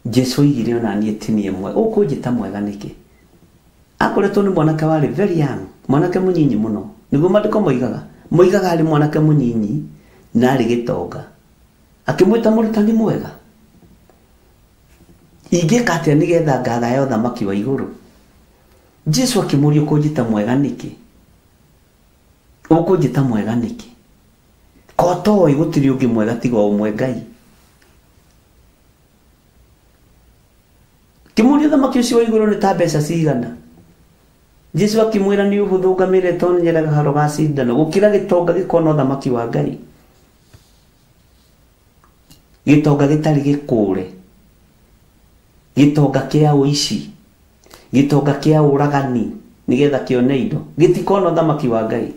Jesu oigire ona niĩ ti niĩ mwega. Ũkũnjĩta mwega nĩkĩ? Akoretwo nĩ mwanake warĩ very young, mwanake mũnyinyi mũno. Nĩguo maandĩko moigaga. Moigaga arĩ mwanake mũnyinyi na arĩ gĩtonga. Akĩmwĩta mũrutani mwega. Ingĩka atĩa nĩgetha ngagaya ũthamaki wa igũrũ? Jesu akĩmũria ũkũnjĩta mwega nĩkĩ? Ũkũnjĩta mwega nĩkĩ? Ko toĩ gũtirĩ ũngĩ mwega tiga o ũmwe Ngai. Kĩmũria ũthamaki ũcio wa igũrũ nĩ ta mbeca cigana? Jesu akĩmwĩra nĩ ũhũthũ ngamĩra ĩtonyere gaharo ga cindano gũkĩra gĩtonga gĩkona ũthamaki wa Ngai. Gĩtonga gĩtarĩ gĩkũre, gĩtonga kĩa ũici, gĩtonga kĩa ũragani nĩgetha kĩone indo, gĩtikona ũthamaki wa Ngai.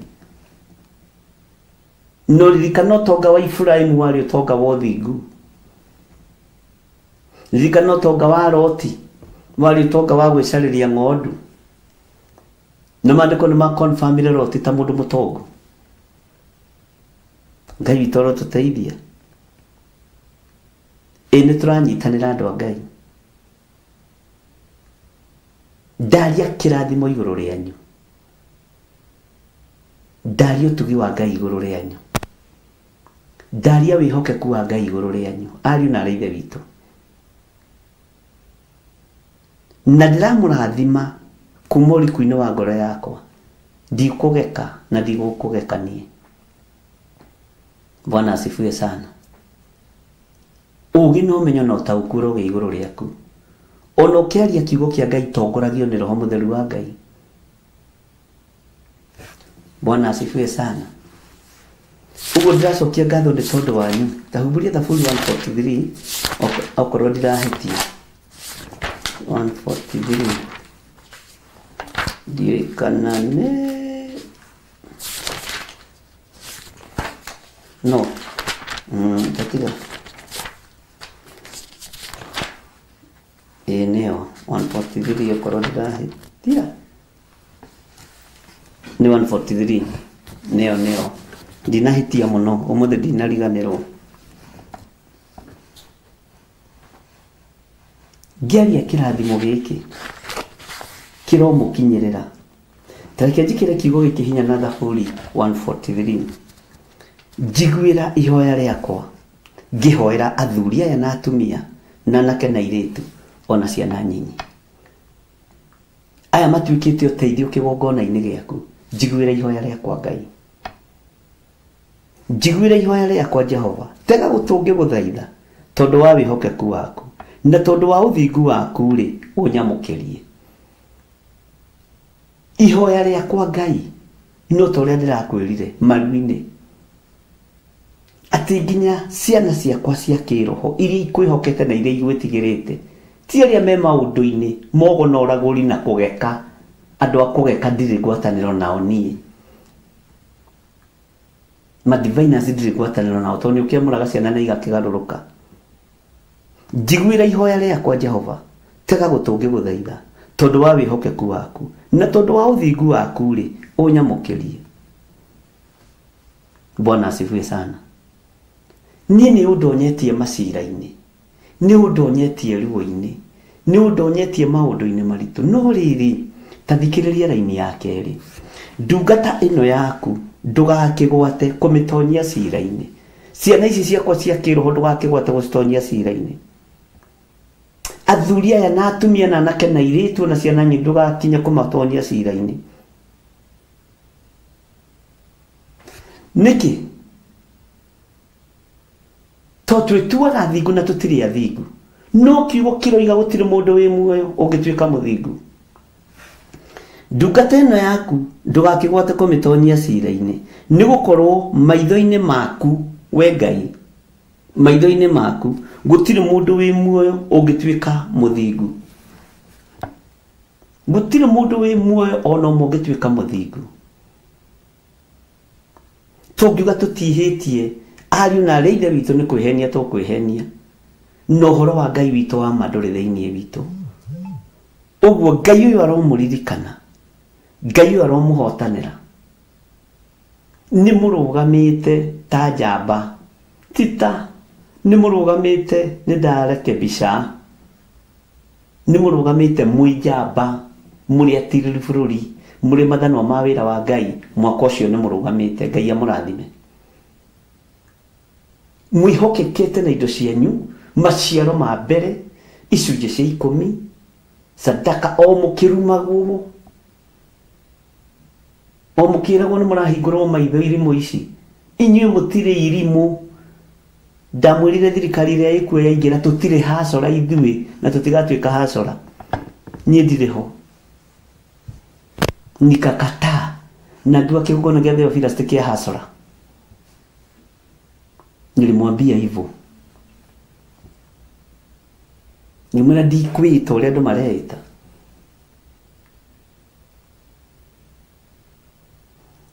No ririkana ũtonga wa Iburahĩmu warĩ ũtonga wa ũthingu. Ririkana ũtonga wa Loti warĩ ũtonga wa gwĩcarĩria ng'ondu. Na maandĩko nĩ makonfamire Loti ta mũndũ mũtongu. Ngai witũ arotũteithia. Ĩ nĩ tũranyitanĩra andũ a Ngai. Ndaria kĩrathimo igũrũ rĩanyu. Ndaria ũtugi wa Ngai igũrũ rĩanyu. Ndaria wĩhokeku wa Ngai igũrũ rĩanyu, ariũ na aarĩ a Ithe witũ. Na ndĩramũrathima kuma ũriku-inĩ wa ngoro yakwa. Ndikũgeka na ndigũkũgeka niĩ. Bwana asifiwe sana. Ũũgĩ na ũmenyo na ũtaũku ũrogĩa igũrũ rĩaku. Ona ũkĩaria kiugo kĩa Ngai tongoragio nĩ Roho Mũtheru wa Ngai. Bwana asifiwe sana. Ũguo ndĩracokia ngatho nĩ tondũ wanyu. Tahumbũria Thaburi 143 okorwo ndirahĩtia. 143 ndiũĩ kana nĩ no tatiga ĩĩ nĩyo 143 okorwo ndirahĩtia nĩ 143 nĩyo nĩyo ndinahĩtia mũno ũmũthĩ ndinariganĩrwo ngĩaria kĩrathimo gĩkĩ kĩromũkinyĩrĩra ta reke njĩkĩre kiugo gĩkĩ hinya na thaburi 143 njiguĩra ihoya rĩakwa ngĩhoera athuri aya na atumia na anake na airĩtu ona ciana nyinyi aya matuĩkĩte ũteithio kĩgongona-inĩ gĩaku njiguĩra ihoya rĩakwa Ngai njiguĩra ihoya rĩakwa Jehova tega gũtũ ngĩgũthaitha tondũ wa wĩhokeku waku na tondũ wa ũthingu waku-rĩ ũnyamũkĩrie ihoya rĩakwa Ngai no ta ũrĩa ndĩrakwĩrire maru-inĩ atĩ nginya ciana ciakwa cia kĩroho iria ikwĩhokete na iria igwĩtigĩrĩte ti arĩa me maũndũ-inĩ mogo na ũragũri na kũgeka andũ a kũgeka ndirĩ ngwatanĩro nao niĩ madiviners ndirĩ ngwatanĩro nao tondũ nĩ ũkĩamũraga ciana na igakĩgarũrũka njiguĩra ihoya rĩakwa Jehova tega gũtũ ngĩgũthaitha tondũ wa wĩhokeku waku na tondũ wa ũthingu waku-rĩ ũnyamũkĩrie Bwana asifiwe sana. Niĩ nĩ ũndonyetie macira-inĩ, nĩ ũndonyetie ruo-inĩ, Nĩ ũndonyetie maũndũ-inĩ maritũ. No rĩrĩ, ta thikĩrĩria raini ya kerĩ. Ndungata ĩno yaku ndũgakĩgwate kũmĩtonyia cira-inĩ. Ciana ici ciakwa cia kĩroho ndũgakĩgwate gũcitonyia cira-inĩ. Athuri aya na atumia na anake na airĩtu na ciana nyingĩ ndũgakinye kũmatonyia cira-inĩ. Nĩkĩ? To twĩtuaga athingu na tũtirĩ athingu. No kiugo kĩroiga gũtirĩ mũndũ wĩ muoyo ũngĩtuĩka mũthingu. Ndungata ĩno yaku ndũgakĩgwate kũmĩtonyia cira-inĩ, nĩ gũkorwo maitho-inĩ maku, we Ngai, maitho-inĩ maku gũtirĩ mũndũ wĩ muoyo ũngĩtuĩka mũthingu. Gũtirĩ mũndũ wĩ muoyo o na ũmwe ũngĩtuĩka mũthingu. Tũngiuga tũtihĩtie, ariũ na aarĩ a Ithe witũ nĩ kwĩhenia tũkwĩhenia, na ũhoro wa Ngai witũ wa ma ndũrĩ thĩinĩ witũ. Ũguo Ngai ũyũ aromũririkana, Ngai ũyũ aromũhotanĩra. Nĩ mũrũgamĩte ta njamba, ti ta, nĩ mũrũgamĩte nĩ ndarekebisha. Nĩ mũrũgamĩte mwĩ njamba, mũrĩ atirĩri bũrũri, mũrĩ mathanwa ma wĩra wa Ngai, mwaka ũcio nĩ mũrũgamĩte. Ngai amũrathime. Mwĩhokekete na indo cianyu, maciaro ma mbere, icunjĩ cia ikũmi, sadaka, o mũkĩrumagwo, o mũkĩragwo nĩ mũrahingũrwo maitho irimũ ici. Inyuĩ mũtirĩ irimũ. Ndamwĩrire thirikari ĩrĩa ĩkuo yaingĩra tũtirĩ hacora ithuĩ na tũtigatuĩka hacora. Niĩ ndirĩ ho. Nikakataa na ngiuga kĩgongona gĩa Theophilus ti kĩa hacora. Nilimwambia hivyo. Ngĩmwĩra ndikwĩta ũrĩa andũ mareĩta.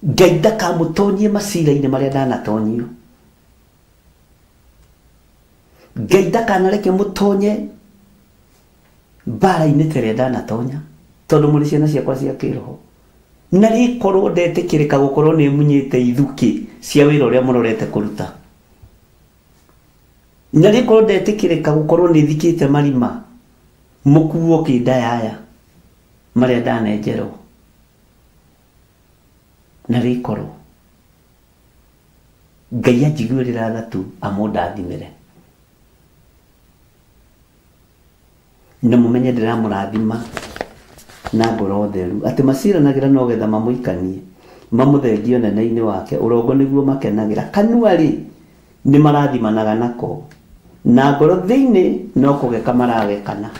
Ngai ndakamũtonyie macira-inĩ marĩa ndanatonyio. Ngai ndakanareke mũtonye mbara-inĩ ta ĩrĩa ndanatonya tondũ mũrĩ ciana ciakwa cia kĩroho. Na rĩkorwo ndetĩkĩrĩka gũkorwo nĩ munyĩte ithukĩ cia wĩra ũrĩa mũrorete kũruta. Na rĩkorwo ndetĩkĩrĩka gũkorwo nĩ thikĩte marima mũkuo kĩndayaya marĩa ndanenjerwo. Na rĩkorwo Ngai anjiguĩrĩra tha tu amũndathimĩre. Na mũmenye ndĩramũrathima na ngoro theru, atĩ maciranagĩra no getha mamũikanie, mamũthengie ũnene-inĩ wake, ũrongo nĩguo makenagĩra. Kanua-rĩ, nĩmarathimanaga nako, na ngoro thĩinĩ no kũgeka maragekana.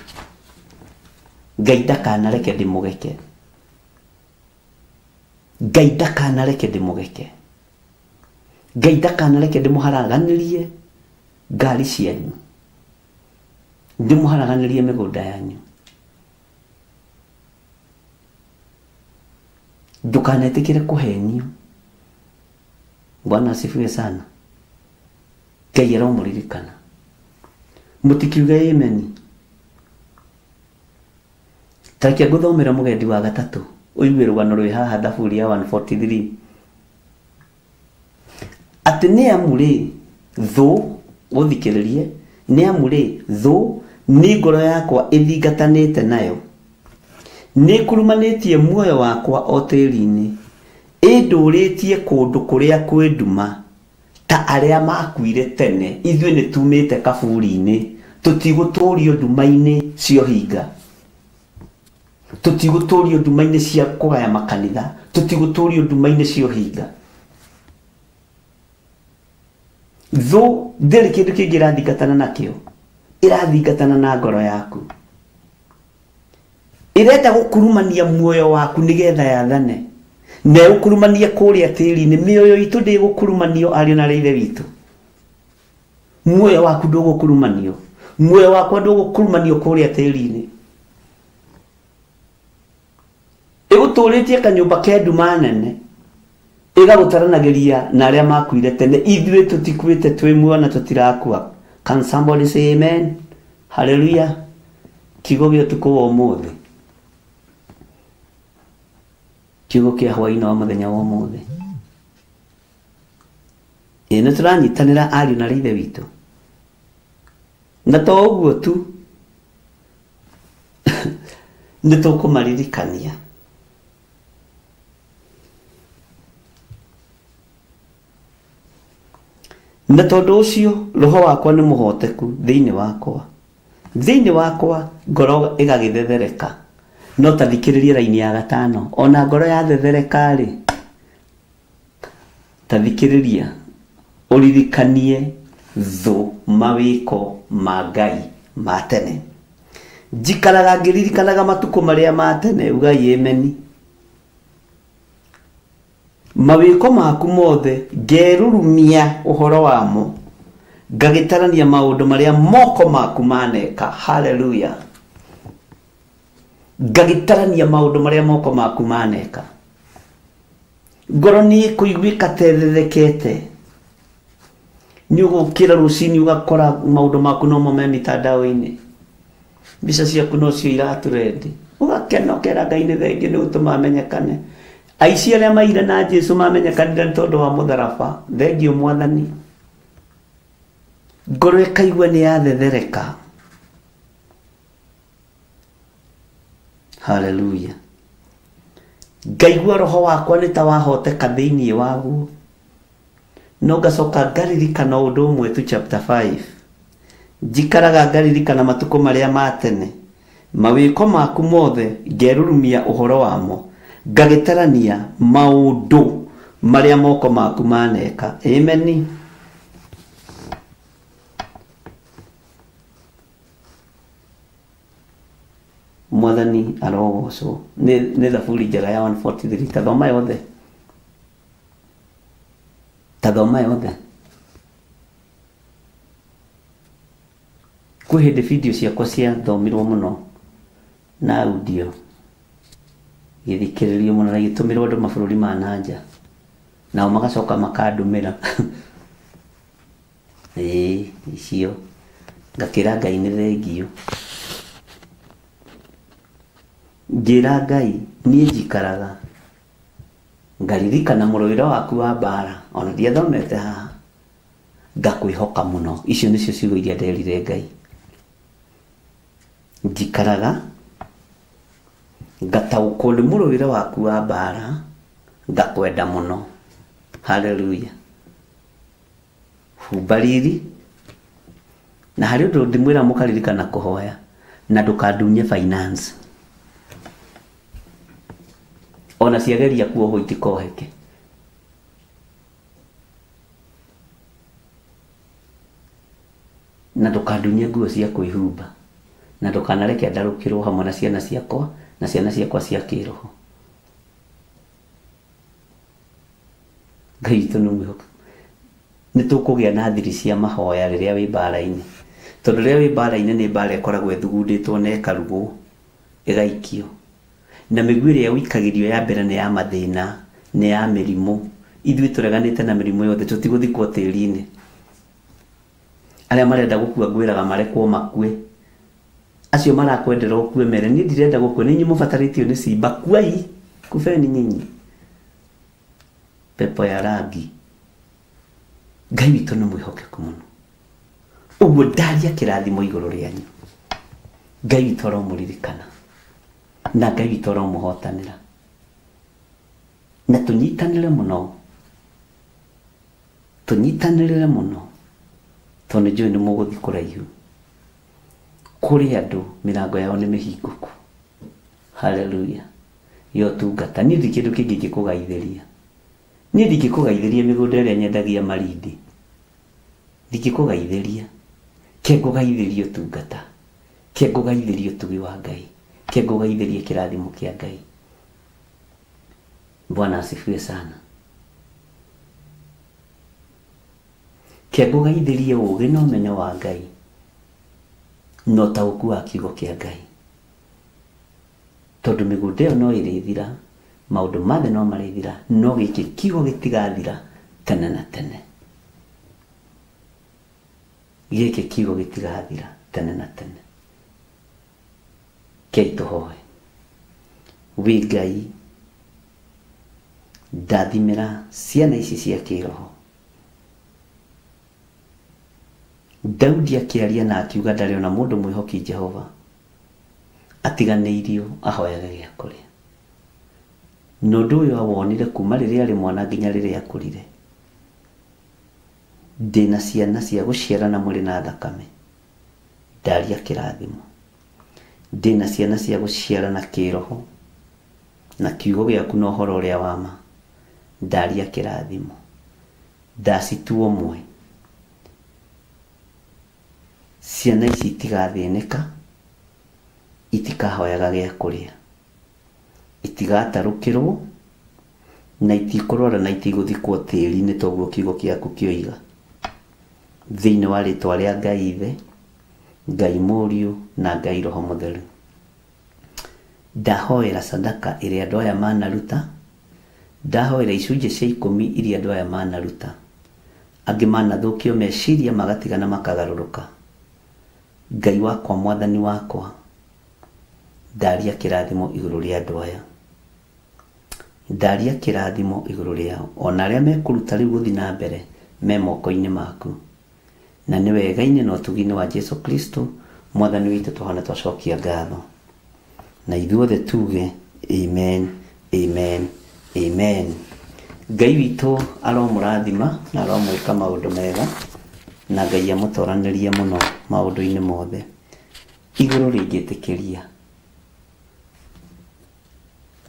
Ngai ndakanareke ndĩmũgeke. Ngai ndakanareke ndĩmũgeke. Ngai ndakanareke ndĩmũharaganĩrie ngari cianyu, ndĩmũharaganĩrie mĩgũnda yanyu. Ndũkanetĩkĩre kũhenio. Bwana asifiwe sana. Ngai aromũririkana. Mũtikiuge ameni. Ta reke ngũthomere mũgendi wa gatatũ ũigue rũgano rwĩ haha Thaburi ya 143. Atĩ nĩ amu rĩ, thũ, ũthikĩrĩrie, nĩ amu rĩ, thũ nĩ ngoro yakwa ĩthingatanĩte nayo, nĩĩkurumanĩtie muoyo wakwa o tĩri-inĩ, ĩndũrĩtie kũndũ kũrĩa kwĩ nduma. Ta arĩa maakuire tene, ithuĩ nĩ tuumĩte kaburi-inĩ, tũtigũtũũrio nduma-inĩ cia ũhinga, tũtigũtũũrio nduma-inĩ cia kũgaya makanitha, tũtigũtũũrio nduma-inĩ cia ũhinga. Thũ ndĩrĩ kĩndũ kĩngĩ ĩrathingatana nakĩo, ĩrathingatana na ngoro yaku. Ĩrenda gũkurumania muoyo waku nĩgetha yathane. Na ĩũkurumanie kũrĩa tĩri-inĩ. Mĩoyo itũ ndĩgũkurumanio ariũ na aarĩ a Ithe witũ. Muoyo waku ndũgũkurumanio. Muoyo wakwa ndũgũkurumanio kũrĩa tĩri-inĩ. Ĩgũtũrĩtie kanyũmba ke nduma nene. Ĩgagũtaranagĩria na arĩa makuire tene. Ithuĩ tũtikuĩte twĩ muoyo na tũtirakua. Can somebody say amen? Hallelujah. Kiugo gĩa ũtukũ wa ũmũthĩ. Kiugo kĩa hwaĩ-inĩ wa mũthenya wa ũmũthĩ. Ĩ nĩ tũranyitanĩra ariũ na aarĩ a Ithe witũ. Na to ũguo tu. Nĩ tũkũmaririkania. Na tondũ ũcio roho wakwa nĩ mũhoteku thĩinĩ wakwa, thĩinĩ wakwa ngoro ĩgagĩthethereka. No ta thikĩrĩria raini ya gatano, ona ngoro yathethereka-rĩ, ta thikĩrĩria ũririkanie thũ mawĩko ma Ngai ma tene. Njikaraga ngĩririkanaga matukũ marĩa ma tene, ugai ameni. Mawĩko maku mothe ngerurumia ũhoro wamo, ngagĩtarania maũndũ marĩa moko maku maneka. Haleluya! Ngagĩtarania maũndũ marĩa moko maku maneka. Ngoro nĩ ĩkũiguĩka ta ĩthethekete. Nĩ ũgũkĩra rũcinĩ ũgakora maũndũ maku nomo me mitandao-inĩ. Mbica ciaku nocio iratũrendi. Ũgakena ũkera Ngai nĩ thengiũ nĩ gũtũma menyekane. Aici arĩa maire na Jesu mamenyekanire nĩ tondũ wa mũtharaba. Thengiũ Mwathani. Ngoro ĩkaigua nĩ yathethereka. Haleluya. Ngaigua roho wakwa nĩ ta wahoteka thĩinĩ waguo. No ngacoka ngaririkana ũndũ ũmwe tu chapter 5. Njikaraga ngaririkana matukũ marĩa ma tene, mawĩko maku mothe ngerurumia ũhoro wamo, ngagĩtarania maũndũ marĩa moko maku maneka. Ameni. Mwathani arogocwo. Nĩ, nĩ thaburi njega ya 143. Ta thoma yothe. Ta thoma yothe. Kwĩ hĩndĩ video ciakwa ciathomirwo mũno na audio igĩthikĩrĩrio mũno na igĩtũmĩrwo andũ mabũrũri ma na nja, nao magacoka makandũmĩra. Ĩĩ icio, ngakĩra Ngai nĩ thengiũ. Ngĩra Ngai niĩ njikaraga Ngaririkana mũrũĩre waku wa mbaara, o na ndiathomete haha, ngakwĩhoka mũno. Icio nĩcio ciugo iria nderire Ngai. Njikaraga ngataũkwo nĩ mũrũĩre waku wa mbaara, ngakwenda mũno. Haleluya. Humba riri. Na harĩ ũndũ ndĩmwĩra mũkaririkana kũhoya, na ndũkandunye finance. Ona ciageria kuohwo itikoheke. Na ndũkandunye nguo cia kwĩhumba, na ndũkanareke ndarũkĩrwo hamwe na ciana ciakwa na ciana ciakwa cia kĩroho. Ngai witũ nĩ mwĩhokeku. Nĩ tũkũgĩa na thiri cia mahoya rĩrĩa wĩ mbara-inĩ. Tondũ rĩrĩa wĩ mbara-inĩ nĩ mbara ĩkoragwo ĩthugundĩtwo na ĩkarugwo, ĩgaikio. Na mĩguĩ ĩrĩa ũikagĩrio ya mbere nĩ ya mathĩna, nĩ ya mĩrimũ. Ithuĩ tũreganĩte na mĩrimũ yothe, tũtigũthikwo tĩri-inĩ. Arĩa marenda gũkua ngwĩraga marekwo makue. Acio marakwendera ũkue mere niĩ ndirenda gũkua, nĩ inyuĩ mũbatarĩtio nĩ simba, kuai, kubeni nyinyi. Pepo ya rangi. Ngai witũ nĩ mwĩhokeku mũno. Ũguo ndaria kĩrathimo igũrũ rĩanyu. Ngai witũ aromũririkana. Na Ngai witũ aromũhotanĩra. Na tũnyitanĩre mũno. Tũnyitanĩrĩre mũno. Tondũ nĩ njũĩ nĩ mũgũthiĩ kũraihu. Kũrĩ andũ mĩrango yao nĩ mĩhingũku. Haleluya. Ya ũtungata. Niĩ ndirĩ kĩndũ kĩngĩ ingĩkũgaithĩria. Niĩ ndingĩkũgaithĩria mĩgũnda ĩrĩa nyendagia Malindi. Ndingĩkũgaithĩria. Ke ngũgaithĩrie ũtungata. Ke ngũgaithĩrie ũtugi wa Ngai. Ke ngũgaithĩrie kĩrathimo kĩa Ngai. Bwana asifiwe sana. Ke ngũgaithĩrie ũũgĩ na ũmenyo wa Ngai na ũtaũku wa kiugo kĩa Ngai. Tondũ mĩgũnda ĩyo no ĩrĩthira, maũndũ ma thĩ no marĩthira, no gĩkĩ kiugo gĩtigathira tene na tene. Gĩkĩ kiugo gĩtigathira tene na tene. Kei tũhoe. Wĩ Ngai, ndathimĩra ciana ici cia kĩroho. Daudi akĩaria na akiuga ndarĩ ona mũndũ mwĩhoki Jehova. Atiganĩirio ahoyage gĩa kũrĩa. Na ũndũ ũyũ awonire kuma rĩrĩa arĩ mwana nginya rĩrĩa akũrire. Ndĩna ciana cia gũciara na mwĩrĩ na thakame, ndaria kĩrathimo. Ndĩna ciana cia gũciara na kĩroho, na kiugo gĩaku na ũhoro ũrĩa wa ma, ndaria kĩrathimo. Ndacitua ũmwe. Ciana ici itigathĩnĩka, itikahoyaga gĩa kũrĩa, itigatarũkĩrwo, na itikũrwara na itigũthikwo tĩri-inĩ toguo kiugo gĩaku kĩoiga. Thĩinĩ wa rĩtwa rĩa Ngai Ithe, Ngai Mũriũ na Ngai Roho Mũtheru. Ndahoera sadaka ĩrĩa andũ aya manaruta, ndahoera icunjĩ cia ikũmi iria andũ aya manaruta. Angĩ manathũkio meciria magatigana makagarũrũka. Ngai wakwa mwathani wakwa, ndaria kĩrathimo igũrũ rĩa andũ aya. Ndaria kĩrathimo igũrũ rĩao. Ona arĩa mekũruta rĩu gũthiĩ na mbere me moko-inĩ maku. Na nĩ wega-inĩ na ũtugi-inĩ wa Jesu Kristo mwathani witũ twahona twacokia ngatho. Na ithuothe tuge amen, amen, amen. Ngai witũ aromũrathima na aromwĩka maũndũ mega na Ngai amũtoranĩrie mũno maũndũ-inĩ mothe. Igũrũ rĩngĩtĩkĩria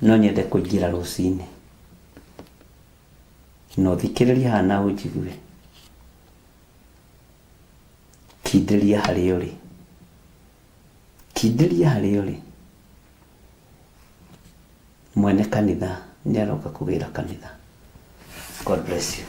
no nyende kũingĩra rũcinĩ na ũthikĩrĩrie haha na ũnjigue. Kindĩria harĩa ũrĩ, kindĩria harĩa ũrĩ. Mwene kanitha nĩ aroka kũgĩra kanitha. God bless you.